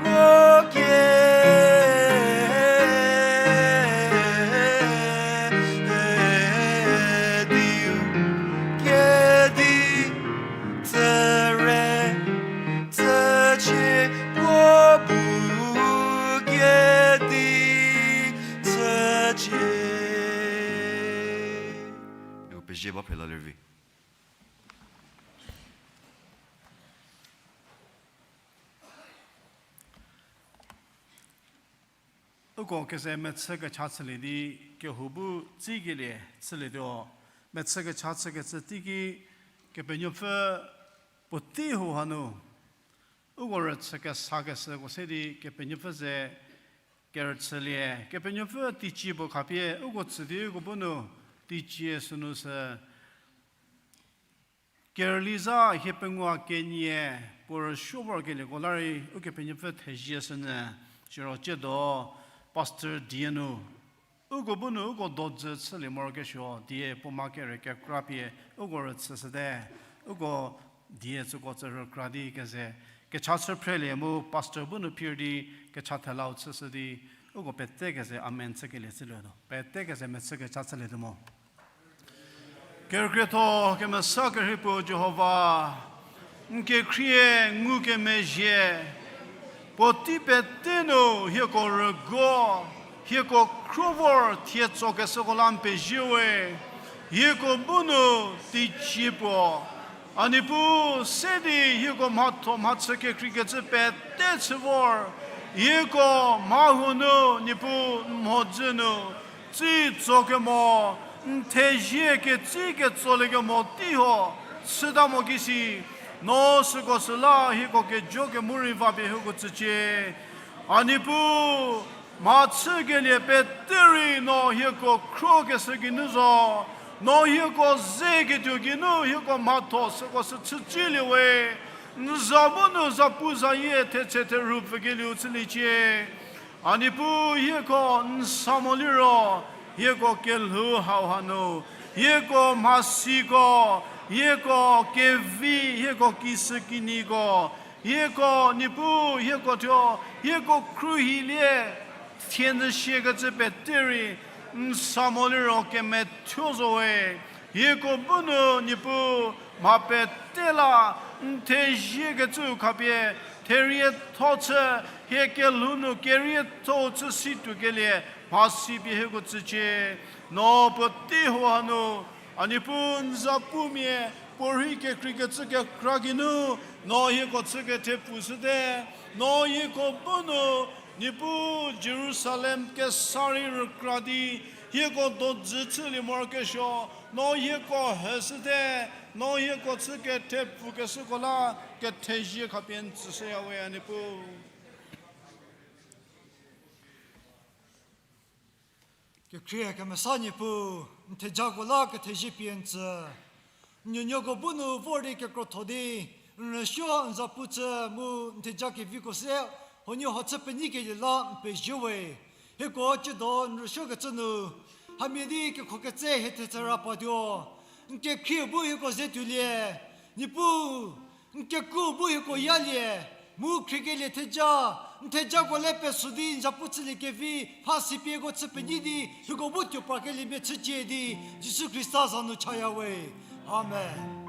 puo kediu, kedi tsüre tsücie, puo bu kedi tsücie. Pezie ba phela lervi. Uko keze mechü kecha chülie di kehou bu tsikelie chülietuo, mechü kecha chükecü teiki Kepenuopfü puotei hau hanu uko rüchü kesakeshüko se di Kepenuopfü ze kerüchülie, Kepenuopfü teicie puo khapie uko tsü di uko bu nu teicie sünu sü kerüli zha hiepengou kenie puo rüsuo vorkelieko la rei Ukepenuopfü thezie shünyü, siro ciedo Pastor die nu uko bu nu uko dojü chülie morokesuo die puo ma kere kekra pie uko rüchüshüte, uko die tsüko tsü rükra di keze kecha chü phrelie mu Pastor bu nu phir di kecha thelau chüshü di uko pete keze amen chükelie chülietuo, pete keze mechü kecha chülietuo mo. Kerükrietho kemesa kerhei puo Jihova, n kekhrie ngukemezhie, puotei pete nu hieko rüguo, hieko khro vor thie tsokeshüko la n pezie we, hieko bu nu teicie puo, a Niepuu se di hieko mhatho mhachü kekreikecü pete chü vor, hieko mha huo nu Niepuu n mhodzü nu, tsi tsokemo, n thezie ketsi ketsolie kemo tei huo, chüta mo kisi, no süko süla hieko kejo kemo rei va pie hieko tsücie. A Niepuu, mhachükelie pete rei no hieko khrokeshü geinu zo, no hieko ze ketuo geinu hieko mhatho süko sü chücilie we, n za bu nu zapuzayie thetse therhu pfükelieu chüliecie. A Niepuu hieko n sa mo liro, hieko kelhou hau hanu, hieko mhasiko, hieko kevi, hieko kisükinyiko, hieko Niepuu, hieko thuo, hieko khruohilie, thie nyü siekecü pete rei, n sa mo liro kemethuo zo we, hieko bu nu Niepuu, mha pete la, n theziekecüu khapie, therietho chü, hie kelhou nu kerietho chü si tuokelie, mhasi pie hieko tsücie, no puotei hau hanu, a Niepuu n zapumia, puorhei kekreikecü kekra geinu, no hieko chü kethepfu shüte, no hieko bu nu, Niepuu Jerusalem kesa rei rükra di, hieko dojü chülie morokesuo, no hieko heshüte, no hieko chü kethepfukeshüko la, kethezie khapie n tsüshüya we a Niepuu. Kekhrie kemesa Niepuu, n thejako la kethezie pie n tsü. N nuonuoko bu nu vor di kekrotho di, n rüsuo n zapu chü mu n theja keviko se, huoniehuo chü penyikelie la n pezie we. Hieko tsiedo n rüsuokecü nu, hamhie di kekhoketse hie thetse ra patuo. N kekhrie bu hieko ze tuolie. Niepuu, n kekuo bu hieko yalie. Mu khriekelie theja, n thejako le pesü di n zapu chüliekevi, mha sipieko chü penyi di, hieko bu tuo prakelie mia chücie di, Jisu Khrista za nu chaya we. Amen.